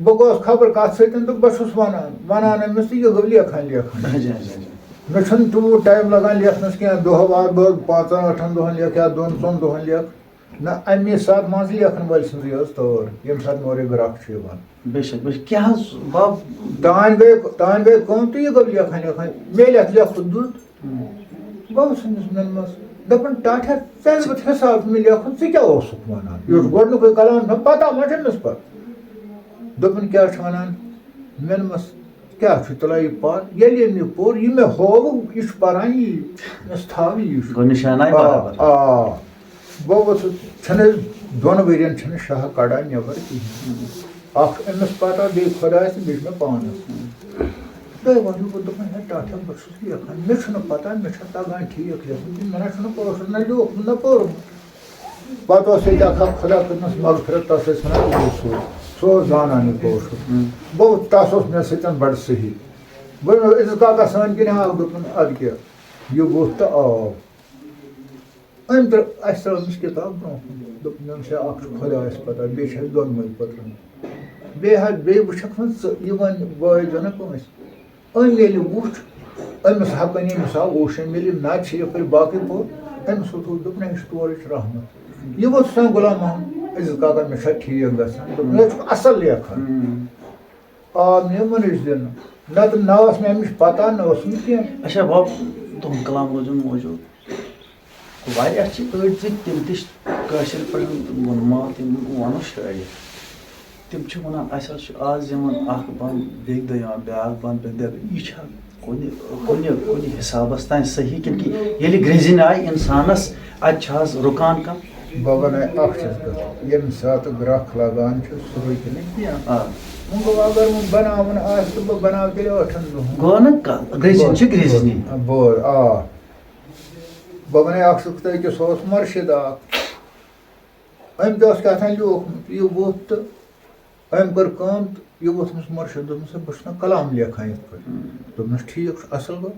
بہٕ گوس خبر کَتھ سۭتۍ تہٕ بہٕ چھُس وَنان، وَنان أمِس تہٕ یہِ گوٚو لیکھان لیکھان۔ اچھا، اچھا، اچھا۔ مےٚ چھُنہٕ تیوٗت ٹایم لَگان لیکھنَس کینٛہہ، دۄہ واد بہٕ پانٛژَن ٲٹھَن دۄہَن لیکھٕ یا دۄن ژۄن دۄہَن لیکھٕ۔ نہ، اَمی ساتہٕ منٛز لیکھَن وٲلۍ سٕنٛزٕے ٲس تٲر، ییٚمہِ ساتہٕ مورے گرٛکھ چھُ یِوان۔ بے شک، بے شک۔ کیٛاہ حظ، بَب؟ تانۍ گٔے، تانۍ گٔے کٲم تہٕ یہِ گوٚو لیکھان لیکھان۔ مےٚ لیکھ لیکھُن دیُت، بہٕ اوسُس أمِس مےٚ منٛز دَپان، "ٹاٹھا، ژےٚ ییٚلہِ بہٕ حِساب مےٚ لیکھُن، ژٕ کیٛاہ اوسُکھ وَنان؟ یہِ اوس گۄڈٕنیُکُے کلام، مےٚ پَتہ ما چھےٚ أمِس پَتہٕ؟" دوٚپُن، "کیٛاہ چھُ وَنان؟" مےٚ دوٚپمَس، "کیٛاہ چھُ تِلٲیی پَر؟" ییٚلہِ أمۍ یہِ پوٚر، یہِ مےٚ ہووُکھ، یہِ چھُ پَران یی، مےٚ دوٚپمَس، "تھاو یی، یہِ چھُ۔" گوٚو نِشانَے آ، برابر۔ آ۔ بہٕ ووٚتھُس، چھِنہٕ أسۍ دۄن ؤرِین چھِنہٕ شاہ کَڑان نٮ۪بر کِہیٖنۍ۔ اَکھ چھُ أمِس پَتہ، بیٚیہِ خۄدایَس تہٕ بیٚیہِ چھُ مےٚ پانَس۔ تۄہہِ وَنہٕ بہٕ، دوٚپمَے، ہے، ٹاٹھٮ۪ن بہٕ چھُس لیکھان، مےٚ چھُنہٕ پَتہ، مےٚ چھُنہٕ تَگان ٹھیٖک لیکھُن کِہیٖنۍ، مےٚ نہ چھُنہٕ کٲشُر نہ لیوٗکھمُت نہ پوٚرمُت۔ پَتہٕ اوس ییٚتہِ اَکھ، اَکھ خۄدا کٔرنَس مغفرت، تَس ٲسۍ وَنان عبدالصوٗر، سُہ اوس زانان یہِ کٲشُر۔ بہٕ، تَس اوس مےٚ سۭتۍ بَڑٕ صحیح۔ بہٕ عزت کاکا سٲنۍ کِنۍ آو، دوٚپُن، اَدٕ کیٛاہ، یہِ ووٚتھ تہٕ آو۔ أمۍ ترٛٲو، اَسہِ ترٛٲو أمِس کِتاب برٛونٛہہ کُن۔ دوٚپُن، "أمِس ہے اَکھ چھُ خۄدایَس پَتہ، بیٚیہِ چھِ اَسہِ دۄنوَے پٔترَن۔" بیٚیہِ حظ، بیٚیہِ وٕچھَکھ وۄنۍ ژٕ، یہِ وَنہِ وٲے زَنہٕ کٲنٛسہِ۔ أمۍ ییٚلہِ وُچھ، أمِس حقٲنی مِثال اوس أمۍ ییٚلہِ نَتہٕ چھِ یَپٲرۍ باقٕے پوٚر، أمِس ووٚتھ، دوٚپُن، "ہے، یہِ چھُ تورٕچ رحمت۔" یہِ ووٚتھ سۄ غلام محمد عزیز کاکا، "مےٚ چھا ٹھیٖک گژھان؟" دوٚپُن، "ہے، ژٕ چھُکھ اَصٕل لیکھان۔" آ، مےٚ ووٚنُس دِنہٕ۔ نَتہٕ نہ ٲس مےٚ اَمِچ پَتہ، نہ اوسُم کینٛہہ۔ اچھا، بَب، تُہُنٛد کلام روزُن موجود۔ واریاہ چھِ أڑۍ زِ تِم تہِ چھِ کٲشِر پٲٹھۍ ووٚنمُت، تِم وَنو شٲعری۔ تِم چھِ وَنان، اَسہِ حظ چھُ آز یِوان اَکھ بَنٛد، بیٚکہِ دۄہ یِوان بیٛاکھ بَنٛد، بیٚکہِ دۄہ۔ یہِ چھا کُنہِ، کُنہِ، کُنہِ حِسابَس تام صحیح؟ کِنہٕ کہِ ییٚلہِ گرٛٮ۪زِنۍ آیہِ اِنسانَس، اَتہِ چھِ حظ رُکان کانٛہہ؟ بہٕ وَنَے اَکھ چیٖز کَتھ، ییٚمہِ ساتہٕ گرٛکھ لَگان چھُ، سُہ رُکہِ نہٕ کینٛہہ۔ آ۔ وۄنۍ گوٚو، اگر وۄنۍ بَناوُن آسہِ، تہٕ بہٕ بَناوٕ تیٚلہِ ٲٹھَن دۄہَن۔ گوٚو نہٕ کَتھ، گرٛٮ۪زِنۍ چھِ گرٛٮ۪زِنی۔ بہٕ، آ۔ بہٕ وَنَے اَکھ چیٖز تۄہہِ، کہِ سُہ اوس مُرشِد اَکھ۔ أمۍ تہِ اوس کیٛاہ تام لیوٗکھمُت، یہِ ووٚتھ تہٕ أمۍ کٔر کٲم تہٕ یہِ ووٚتھ أمِس مُرشِد، دوٚپمَس، "ہے، بہٕ چھُس نہ کلام لیکھان یِتھ پٲٹھۍ۔" دوٚپمَس، "ٹھیٖک چھُ، اَصٕل گوٚو۔"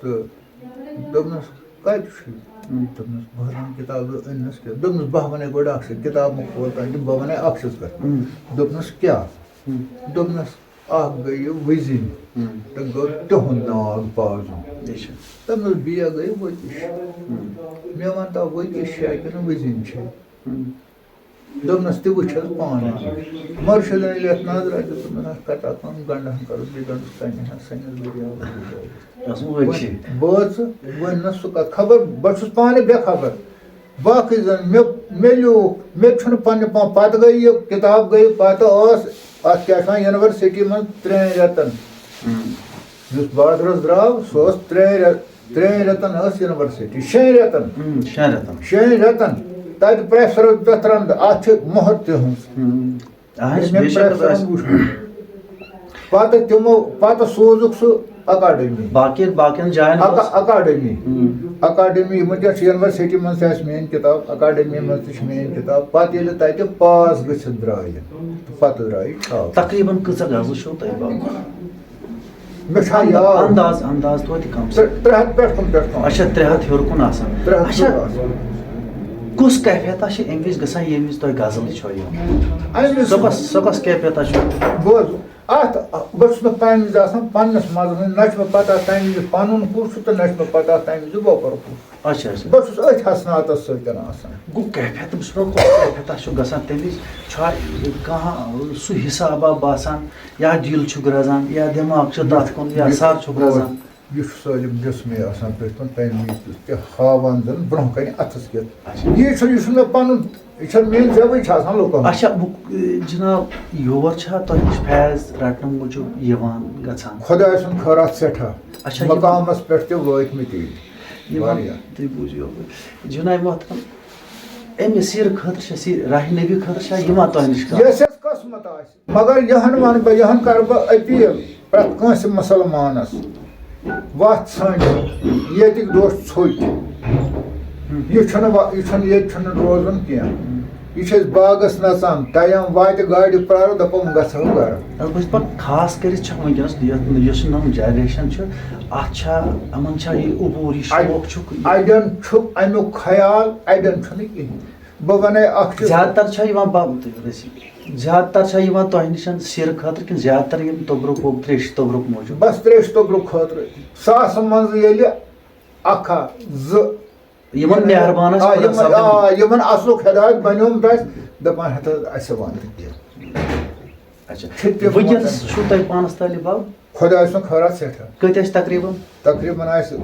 تہٕ دوٚپنَس، "کَتہِ چھُ یہِ؟" دوٚپنَس، "بہٕ حظ اَنہٕ کِتاب، أنۍ نَس کیٛاہ؟" دوٚپنَس، "بہٕ ہا وَنَے گۄڈٕ اَکھ چیٖز، کِتاب مہٕ کھول تانۍ، بہٕ وَنَے اَکھ چیٖز کَتھ۔" دوٚپنَس، "کیٛاہ؟" دوٚپنَس، "اَکھ گٔے یہِ وٕزِنۍ تہٕ گوٚو تِہُنٛد ناگ پازُن۔" دوٚپنَس، "بیٚیہِ گٔے ؤتِش۔ مےٚ وَن تہٕ ؤتِش چھےٚ کِنہٕ وٕزِنۍ چھےٚ؟" دوٚپنَس، "تہِ وٕچھ حظ پانَے۔" مُرشِدَن ییٚلہِ یَتھ نظرہ دیُت، دوٚپنَس، "اَتھ کَتہِ آو کٲم، گَنٛڈَن کَرُس بیٚیہِ گَنٛڈَس کَنہِ ہَن سَنٮ۪س دٔریاوَس منٛز۔" بٲژ، وۄنۍ نہ سُہ کَتھ خبر، بہٕ چھُس پانہٕ بے خبر۔ باقٕے زَن مےٚ، مےٚ لیوٗکھ، مےٚ چھُنہٕ پنٛنہِ پان، پَتہٕ گٔے یہِ کِتاب گٔے، پَتہٕ ٲس اَتھ کیٛاہ چھِ وَنان، یونیورسٹی منٛز ترٛٮ۪ن رٮ۪تَن۔ یُس بازرَس درٛاو، سُہ اوس ترٛٮ۪ن رٮ۪تَن۔ ترٛٮ۪ن رٮ۪تن ٲس یونیورسٹی، شٮ۪ن رٮ۪تن۔ ہم، شٮ۪ن رٮ۪تن۔ شٮ۪ن رٮ۪تن۔ تتہِ پریفسرو دیُت تتھ رنٛد، اتھ چھِ مۄہر تِہنٛز۔ ہم۔ اہن، ییٚلہِ مےٚ بے شک پریفسرن آسہِ۔ وُچھ۔ پتہٕ تِمو، پتہٕ سوٗزُکھ سُہ اکاڈمی۔ باقین، باقین جاین اکا-، اوس۔ اکاڈمی۔ ہم۔ اکاڈمی، وٕنکیٚس چھِ یونیورسٹی منٛز تہِ آسہِ میٲنۍ کتاب، اکاڈمی منٛز تہِ چھِ میٲنۍ کتاب۔ پتہٕ ییٚلہِ تتہِ پاس گٔژھِتھ درٛایہِ، تہٕ پتہٕ درٛایہِ چھاپ۔ تقریباً کۭژاہ غزلہٕ چھو تۄہہِ باقٕے؟ مےٚ چھا اند-، یاد؟ انداز، انداز توتہِ کم سے ترٛےٚ، ترٛےٚ ہتھ پٮ۪ٹھ کم، پٮ۪ٹھ کم۔ اچھا، ترٛےٚ ہتھ ہیوٚر کُن آسان۔ ترٛےٚ ہتھ اچھا، ہیوٚر آسان۔ کُس کیفیتا چھِ اَمہِ وِزِ گژھان، ییٚمہِ وِزِ تۄہہِ غزل چھو یِوان؟ اَمہِ وِزِ سۄ کۄس، سۄ کۄس کیفیتا چھو؟ بوز، اتھ، بہٕ چھُس نہٕ تَمہِ وِزِ آسان پننِس منٛزس منٛز، نہ چھِ مےٚ پتہ تَمہِ وِزِ پنُن کُس چھُ تہٕ نہ چھِ مےٚ پتہ تَمہِ وِزِ وۄپر کُس چھُ۔ اچھا، اچھا۔ بہٕ چھُس أتھۍ حسناتس سۭتۍ آسان۔ گوٚو کیفیت، بہٕ چھُس دَپان، کۄس کیفیتا چھُ گژھان تَمہِ وِزِ؟ چھا کانٛہہ سُہ حسابا باسان، یا دِل چھُ گرٛزان، یا دٮ۪ماغ چھُ تَتھ کُن، یا یہِ سر چھُ گرٛزان؟ یہِ چھُ سٲلِم جسمے آسان پٔتھۍ کُن، تَمہِ وِزِ تہِ ہاوان زَن برٛونٛہہ کَنہِ اَتھَس کٮ۪تھ۔ اچھا۔ یہِ چھُ، یہِ چھُنہٕ مےٚ پَنُن، یہِ چھَنہٕ میٛٲنۍ زٮ۪وٕے چھِ آسان لُکَن۔ اچھا، بہٕ، جِناب، یور چھا تۄہہِ نِش فیض رَٹنہٕ موٗجوٗب یِوان گژھان؟ خۄداے سُنٛد خٲرات سٮ۪ٹھاہ۔ اچھا، یِم مقامَس پٮ۪ٹھ تہِ وٲتۍ مٕتۍ یِم۔ یِوان۔ واریاہ۔ تُہۍ بوٗزِو یورٕ۔ جِناب محترم، أمِس سیٖرٕ خٲطرٕ چھا، سیٖرٕ راہِ نبی خٲطرٕ چھا یِوان تۄہہِ نِش کانٛہہ؟ یۄس یۄس قٕسمت آسہِ۔ مگر یِہن وَنہٕ بہٕ، یِہن کَرٕ بہٕ اپیٖل پرٛٮ۪تھ کٲنٛسہِ مُسلمانَس، وَتھ ژھٲنٛڈِو، ییٚتِکۍ دۄہ ژھوٚٹۍ۔ یہِ چھُنہٕ وا-، یہِ چھُنہٕ، ییٚتہِ چھُنہٕ روزُن کینٛہہ۔ یہِ چھِ أسۍ باغس نژان، ٹایم واتہِ گاڑِ پرٛارو، دَپو وۄنۍ گژھو گرٕ۔ البتہ پَتہٕ خاص کٔرِتھ چھِ وٕنکیٚنَس یَتھ، یۄس یہِ نٔو جنریشن چھِ، اَتھ چھا، یِمَن چھا یہِ عبوٗر، یہِ اَتہِ، شوق چھُکھ؟ اَڑٮ۪ن چھُ اَمیُک خیال، اَڑٮ۪ن چھُنہٕ کِہیٖنۍ۔ بہٕ وَنَے اَکھ چیٖز۔ زیادٕ تر چھا یِوان با-، تُہۍ ؤنِو، زیادٕ تر چھا یِوان تۄہہِ نِش سیٖرٕ خٲطرٕ کِنہٕ زیادٕ تر یِم توٚبرُک ووٚبرُک، تریشہِ توٚبرُک موٗجوٗب؟ بس تریشہِ توٚبرُک خٲطرٕ۔ ساسہٕ منٛز ییٚلہِ اکھ ہا، زٕ۔ یِمن مہربانس آ، خۄدا یِمن، صٲبن۔ آ، یِمن اصلُک ہدایت بنیومُت آسہِ، دپان ہتہٕ حظ اسہِ وَن تہٕ کینٛہہ۔ اچھا۔ چھِ تِم وٕنکیٚنس وَنان۔ چھُو تۄہہِ پانس طٲلب علم؟ خۄداے سُنٛد خٲرات سٮ۪ٹھاہ۔ کۭتیٛاہ چھِ تقریباً؟ تقریباً آسہِ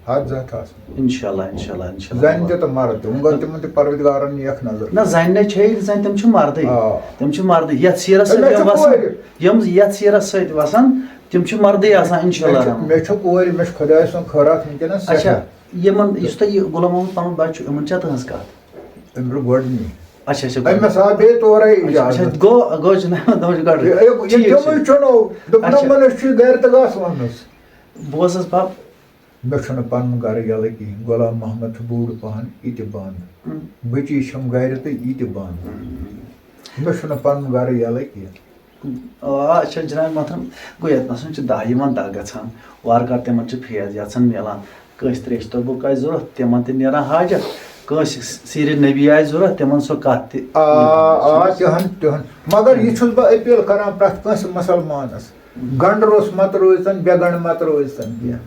ہتھ زٕ ہتھ آسن۔ انشاءاللہ، انشاءاللہ، انشاءاللہ۔ زنہِ تہِ تہٕ مرد، وۄنۍ گوٚو تِمن تہِ پروردگارن نیک نظر۔ نہ، زنہِ نہ چھے، زنہِ تِم چھِ مردٕے۔ آ۔ تِم چھِ مردٕے۔ یتھ سیرس سۭتۍ أمِس یِم چھِ وسان، کورِ۔ یِم یتھ سیرس سۭتۍ وسان، تِم چھِ مردٕے آسان، انشاءاللہ مےٚ چھِ، رحمان۔ مےٚ چھِ کورِ، مےٚ چھِ خۄداے سُنٛد خٲرات وٕنکیٚنس اچھا، سٮ۪ٹھاہ۔ یِمن، یُس تۄہہِ یہِ غلام محمد پنُن بچہِ چھُ، یِمن چھا تٕہنٛز کتھ؟ أمۍ برٛونٛہہ گۄڈٕنی۔ اچھا، اچھا، أمِس آو بیٚیہِ تورے اچھا، اچھا، اجازت۔ گوٚو، گوٚو جناب، دپان چھُ گۄڈٕ۔ یہِ، یہِ، یہِ ٹھیٖک چھُ۔ تِموٕے چُنو۔ دوٚپُن، اچھا۔ "نہ، أسۍ چھِ گرِ تہٕ گژھ وَنُس۔" بوز حظ بب۔ مےٚ چھُنہٕ پَنُن گرٕ یَلہٕ کِہیٖنۍ۔ غلام محمد چھُ بوٚڑ پَہَن، یہِ تہِ بنٛد۔ ہُم۔ بٔچی چھَم گرِ تہٕ یہِ تہِ بنٛد۔ ہُم۔ مےٚ چھُنہٕ پَنُن گرٕ یَلہٕ کینٛہہ۔ آ، اچھا جناب محترم، گوٚو ییٚتہِ نَسَن چھِ دَہ یِوان دَگ گژھان، وارٕ کارٕ تِمَن چھِ فیض یَژھان میلان۔ کٲنٛسہِ تریشہِ تۄبُک آسہِ ضوٚرَتھ، تِمَن تہِ نیران حاجت۔ کٲنٛسہِ سیٖرِ نبی آسہِ ضوٚرَتھ، تِمَن سۄ کَتھ تہِ۔ آ، آ، تِہُنٛد، تِہُنٛد۔ مگر یہِ چھُس بہٕ اپیل کران پرٛٮ۪تھ کٲنٛسہِ مُسلمانَس، گنٛڈٕ روٚس مت روزتن، بے گنٛڈٕ مت روزتن کینٛہہ۔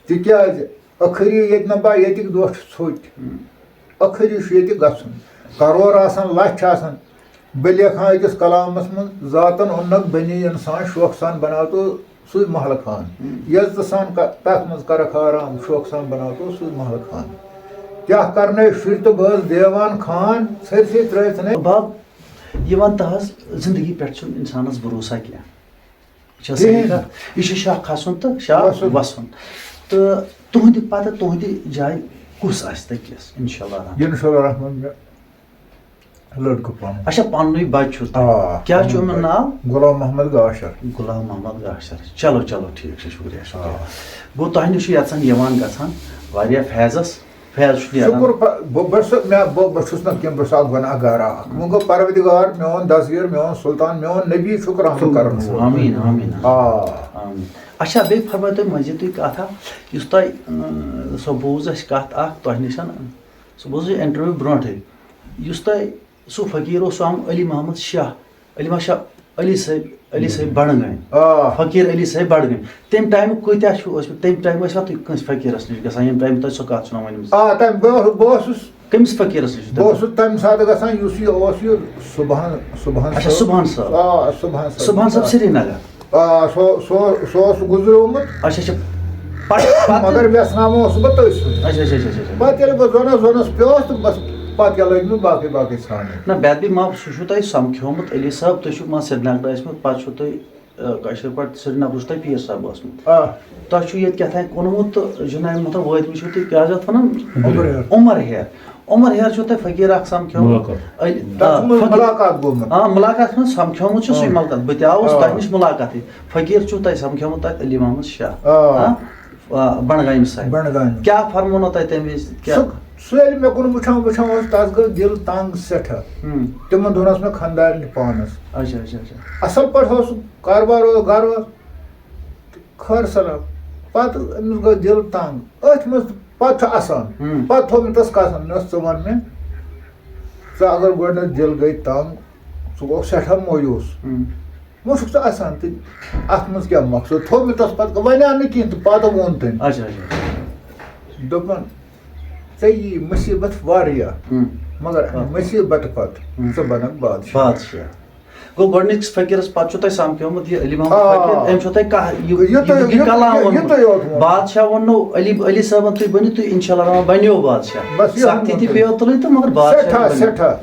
تِکیٛازِ ٲخٕری ییٚتہِ نہ با ییٚتِکۍ دۄہ چھِ ژھوٚٹۍ۔ ٲخٕری چھُ ییٚتہِ گژھُن۔ کرور آسن، لچھ آسن۔ بہٕ لیکھان أکِس کلامس منٛز، ذاتن اوٚننکھ بنی انسان، شوقہٕ سان بناو تو سُے محلہٕ خان۔ یزتہٕ سان ک-، تتھ منٛز کرکھ آرام، شوقہٕ سان بناو تو سُے محلہٕ خان۔ کیٛاہ کرنے شُرۍ تہٕ بٲژ دیوان خان، سٲرسٕے ترٲوِتھ نے۔ بب، یہِ وَن تہٕ حظ، زندگی پٮ۪ٹھ چھُنہٕ اِنسانَس بروسہ کینٛہہ۔ یہِ چھا صحیح کِہیٖنۍ۔ کَتھ؟ یہِ چھُ شاہ کھسُن تہٕ شاہ وَسُن۔ وَسُن۔ تہٕ تُہٕنٛدِ پَتہٕ تُہٕنٛدِ جایہِ کُس آسہِ تٔکِس؟ انشاءاللہ رحمان۔ انشاءاللہ رحمان، مےٚ لٔڑکہٕ پَنُن۔ اچھا، پَننُے بچہِ چھُ تۄہہِ۔ آ، کیٛاہ چھُ پَنُن أمِس بچہِ۔ ناو؟ غلام محمد گاشر۔ غلام محمد گاشر۔ چلو، چلو، ٹھیٖک چھُ، شُکریہ، شُکریہ۔ گوٚو تۄہہِ نِش چھُ یَژھان یِوان گژھان واریاہ فیضس، فیض چھُ نیران۔ شُکُر پَ-، بہٕ، بہٕ چھُس، مےٚ، بہٕ، بہٕ چھُس نہٕ کینٛہہ، بہٕ چھُس اکھ گۄناہ گار اکھ۔ وۄنۍ گوٚو پروردگار، میون دستگیر، میون سلطان، میون نبی چھُکھ رحم کرن وول۔ آمیٖن، آمیٖن، آمیٖن۔ آ۔ آمیٖن۔ اچھا، بیٚیہِ فرمٲیِو تُہۍ مٔنٛزی تُہۍ کَتھ اَکھ، یُس تۄہہِ، اۭں، سۄ بوٗز اَسہِ کَتھ اَکھ تۄہہِ نِش، سُہ بوٗز اَسہِ interview برونٛٹھٕے، یُس تۄہہِ سُہ فقیٖر اوس، سُہ آو علی محمد شاہ، علی محمد شاہ، علی صٲب، علی صٲب بڈگامہِ۔ آ۔ فقیٖر علی صٲب بڈگامہِ۔ تَمہِ ٹایمہٕ کۭتیٛاہ چھِو ٲسمٕتۍ؟ تَمہِ ٹایمہٕ ٲسوا تُہۍ کٲنٛسہِ فقیٖرَس نِش گژھان، ییٚمہِ ٹایمہٕ تۄہہِ سۄ کَتھ چھُنو ؤنمٕژ؟ آ، تَمہِ، بہٕ، بہٕ اوسُس، کٔمِس فقیٖرَس نِش چھُ بہٕ اوسُس تَمہِ ساتہٕ گژھان، یُس یہِ اوس، یہِ صُبحن، صُبحن اچھا، صٲب۔ صُبحن صٲب۔ آ، صُبحن صٲب۔ صُبحن صٲب سرینگر۔ آ، سُہ، سُہ، سُہ اوس گُزریومُت۔ اچھا، اچھا۔ پَتہٕ، پَتہٕ مگر ویژھناوان اوسُس بہٕ تٔتھۍ سۭتۍ۔ اچھا، اچھا، اچھا، اچھا، اچھا۔ پَتہٕ ییٚلہِ بہٕ زۄنَس، زۄنَس پیوس تہٕ بَس، پَتہٕ کیٛاہ لٔگۍ مےٚ باقٕے، باقٕے ژھانٛڈٕنۍ۔ نہ، بے ادبی معاف، سُہ چھُو تۄہہِ سَمکھیومُت علی صٲب، تُہۍ چھِو مان سرینگرٕ ٲسمٕتۍ، پَتہٕ چھُو تُہۍ، آ، کٲشِر پٲٹھۍ سرینگرٕ چھُو تۄہہِ پیٖر صٲب اوسمُت۔ آ۔ تۄہہِ چھُو ییٚتہِ کیٛاہ تام کُنمُت تہٕ جناب محترم وٲتمٕتۍ چھِو تُہۍ، کیٛاہ چھِ اَتھ وَنان؟ عمر ہیر۔ عمر ہیر۔ عمر ہیر چھُو تۄہہِ فقیٖر اَکھ سَمکھیومُت۔ مُلاقات۔ علی-، تَتھ آ، منٛز فقیٖر-، مُلاقات گوٚمُت۔ آ، مُلاقات منٛز سَمکھیومُت چھُ سُے آ۔ مَلکَت۔ بہٕ تہِ آوُس آ۔ تۄہہِ نِش مُلاقاتٕے۔ فقیٖر چھُو تۄہہِ سَمکھیومُت تَتہِ علی محمد شاہ۔ آ۔ ہاں؟ آ، بَنٛڈگامہِ۔ بَنٛڈگامہِ۔ کیٛاہ فرمونو تۄہہِ تَمہِ وِزِ؟ کیٛاہ؟ سُہ، سُہ ییٚلہِ مےٚ کُن وٕچھان وٕچھان اوس، تَس گٔے دِل تنٛگ سٮ۪ٹھاہ۔ ہُم۔ تِمَن دۄہَن ٲس مےٚ خانٛدارِنۍ پانَس۔ اچھا، اچھا، اچھا۔ اَصٕل پٲٹھۍ اوس کاربار اوس، گَرٕ اوس۔ خٲر سلام۔ پَتہٕ أمِس گوٚو دِل تنٛگ۔ أتھۍ منٛز پَتہٕ چھُ اَسان۔ ہُم۔ پَتہٕ تھوٚو مےٚ تَس قسم، مےٚ اوس، "ژٕ وَن مےٚ، ژٕ اگر گۄڈٕنٮ۪تھ دِل گٔے تنٛگ، ژٕ گوٚو سٮ۪ٹھاہ مویوٗس۔" ہُم۔ وۄنۍ چھُکھ ژٕ اَسان تہٕ اَتھ منٛز کیٛاہ مقصد؟ تھوٚو مےٚ تَس پَتہٕ، وَنیٛو نہٕ کِہیٖنۍ تہٕ پَتہٕ ووٚن تٔمۍ۔ اچھا، اچھا۔ دوٚپُن، "ژےٚ یی مُصیٖبت واریاہ، ہُم۔ مگر اَمہِ آ۔ مُصیٖبتہٕ پَتہٕ ہُم۔ ژٕ بَنَکھ بادشاہ۔" بادشاہ۔ گوٚو گۄڈٕنِکِس فقیٖرَس پَتہٕ چھُو تۄہہِ سَمکھیومُت یہِ علی محمد آ۔ فقیٖر، أمۍ چھُو تۄہہِ کانٛہہ یہِ، یہِ تۄہہِ، یہِ یہِ، کلام یہِ، یہِ ووٚنمُت؟ تۄہہِ یوت ووٚن۔ بادشاہ ووٚننو علی، علی صٲبَن تُہۍ بٔنِو تُہۍ اِنشاء اللہ رحمان بَنیو بادشاہ۔ بَس یہِ سَختی تہِ ووٚن۔ پیٚیو تُلٕنۍ تہٕ مگر بادشاہ سٮ۪ٹھاہ، بَنیو۔ سٮ۪ٹھاہ۔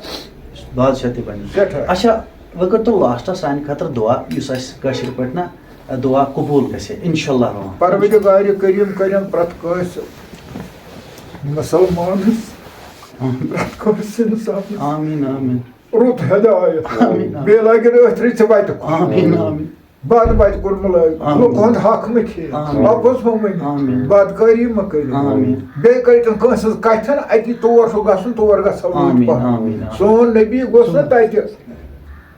بادشاہ تہِ بَنیو۔ سٮ۪ٹھاہ۔ اچھا، وۄنۍ کٔرۍتو لاسٹَس سانہِ خٲطرٕ دُعا، یُس اَسہِ کٲشِر پٲٹھۍ نہ دُعا قبوٗل گژھِ، اِنشاء اللہ رحمان۔ پروردگار کریم کٔرِن پرٛٮ۪تھ کٲنٛسہِ مُسلمانَس، پرٛٮ۪تھ کٲنٛسہِ اِنسانَس آمیٖن، آمیٖن۔ رُت ہدایت۔ آمیٖن، آمیٖن۔ بیٚیہِ لگن أتھۍ رٕژِ وَتہِ کُن۔ آمیٖن، آمیٖن۔ بد وَتہِ کُن مہٕ لٲگِو۔ آمیٖن۔ لُکن حق مہٕ کھیٚیِو۔ آمیٖن۔ اَپُز مہٕ ؤنِو۔ آمیٖن۔ بدکٲری مہٕ کٔرِو۔ آمیٖن۔ بیٚیہِ کٔرِو تِم کٲنٛسہِ ہٕنٛز کَتھِ چھَنہٕ اَتی تور چھُ گژھُن، تور گژھو لُکھ آمیٖن، پَتھ۔ آمیٖن، آمیٖن۔ سون نبی گوٚژھ نہٕ تَتہِ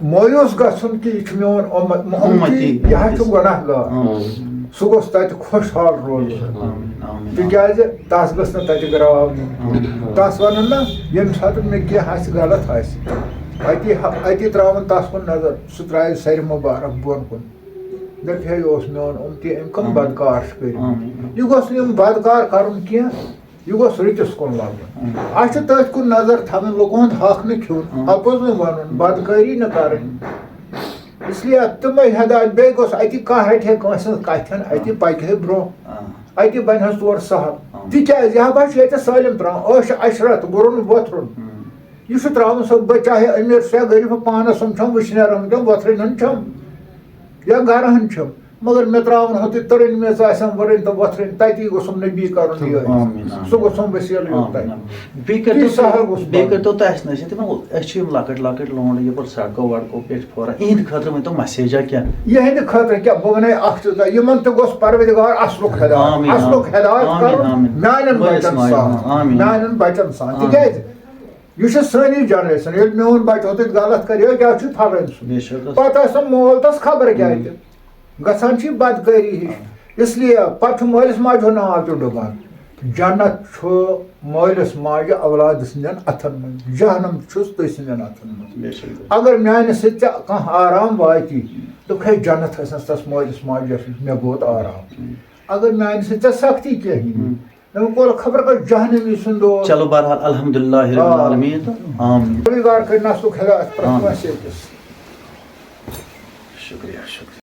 مایوس گژھُن کہِ یہِ چھُ میون اُمت-، اُمتی، اُمتی۔ یہِ حظ چھُ گۄناہ گار۔ آمیٖن۔ سُہ گوٚژھ تَتہِ خۄشحال روزُن۔ آمیٖن، آمیٖن۔ تِکیٛازِ تَس گٔژھ نہٕ تَتہِ گرٛاو نِنۍ۔ تَس وَنُن نہ، ییٚمہِ ساتہٕ مےٚ کینٛہہ آسہِ غلط آسہِ، اَتی ہا-، اَتی ترٛاوُن تَس کُن نظر، سُہ ترٛاوِ سَرِ مُبارک بۄن کُن۔ دَپہِ ہے، یہِ اوس میون اُمتی، أمۍ کَم آمیٖن۔ بدکار چھِ کٔرمٕتۍ۔ آمیٖن۔ یہِ گوٚژھ نہٕ یِم بدکار کَرُن کینٛہہ، یہِ گوٚژھ رٕتِس کُن لَگُن۔ اَسہِ چھِ تٔتھۍ کُن نظر تھاوٕنۍ، لُکہٕ ہُنٛد حق نہٕ کھیوٚن، اَپُز نہٕ وَنُن، بدکٲری نہٕ کَرٕنۍ۔ اس لیے تِمے ہدایت، بیٚیہِ گوٚژھ اَتہِ کانٛہہ رَٹہِ ہے کٲنٛسہِ ہٕنٛز کَتھِ ہن، اَتہِ پَکہِ ہے برٛونٛہہ، آ۔ اَتہِ بَنہِ ہس تورٕ سہل۔ تِکیٛازِ یہِ ہا چھُ ییٚتہِ سٲلِم ترٛاوان، عٲش عشرت، گُرُن وۄتھرُن۔ یہِ چھُ ترٛاوان سُہ، بہٕ چاہے أمیٖر چھُس یا غریٖب، پانَس سُم چھَم وٕشنیر آمُت، وۄتھرٕنۍ ہُنٛد چھَم یا گرٕ ہُنٛد چھَم، مگر مےٚ ترٛاوُن ہُہ تہِ تٔرٕنۍ میٚژ آسٮ۪م وٕرٕنۍ تہٕ وۄتھرٕنۍ، تَتی گوٚژھُم نبی کَرُن یہِ۔ آمین، آمین۔ سُہ گوٚژھُم وسیٖلہٕ یوت تَتہِ۔ آمین۔ بیٚیہِ تی کٔرۍتو سہل گوٚژھ بیٚیہِ بَنُن۔ کٔرۍتو تُہۍ اَسہِ نصیحت، تِمو أسۍ چھِ یِم لۄکٕٹۍ لۄکٕٹۍ لونڈٕ یَپٲرۍ سڑکو وڑکو پٮ۪ٹھ پھوران، یِہِنٛدِ خٲطرٕ ؤنۍتو مسیجا کیٛاہ؟ یِہنٛدِ خٲطرٕ کیٛاہ، بہٕ وَنے اَکھ چیٖز، یِمن تہِ گوٚژھ پروردگار اَصلُک ہدایت، آمین، اَصلُک آمین۔ ہدایت آمین، کَرُن آمین۔ میٛانٮ۪ن مٲلِس بَچَن ماجہِ سان، ہُنٛد، آمین۔ میٛانٮ۪ن بَچَن سان۔ آمین۔ تِکیٛازِ یہِ چھِ سٲنی جنریشن، ییٚلہِ میون بَچہٕ ہوٚتَتھ غلط کَرِ، ہے کیٛاہ چھُے پھَلٲنۍ سُنٛد؟ بے شک۔ پَتہٕ آسہِ سُہ مول تَس خبر کیٛاہ تہِ۔ گژھان چھِ یہِ بدکٲری ہِش۔ اس لیے پَتہٕ چھُ مٲلِس ماجہِ ہُنٛد ناو تہِ ڈُبان۔ جنت چھُ مٲلِس ماجہِ اولاد سٕنٛدٮ۪ن اَتھَن منٛز، جہنم چھُس تٔمۍ سٕنٛدٮ۪ن اَتھَن منٛز۔ بے شک۔ اگر میٛانہِ سۭتۍ ژےٚ کانٛہہ آرام واتی، دوٚپُکھ، ہے، جنت ٲسنَس تَس مٲلِس ماجہِ، یۄس مےٚ ووت آرام۔ اگر میٛانہِ سۭتۍ ژےٚ سختی کینٛہہ یی، مےٚ کوٚر خبر کَتھ جہنمی سُنٛد دور۔ چلو، بہرحال، الحمدللہ رب آ۔ العالمین تہٕ آمین۔ پروردگار کٔرِنَس تُک ہدایت پرٛٮ۪تھ آمین۔ کٲنٛسہِ أکِس۔ شُکریہ، شُکریہ۔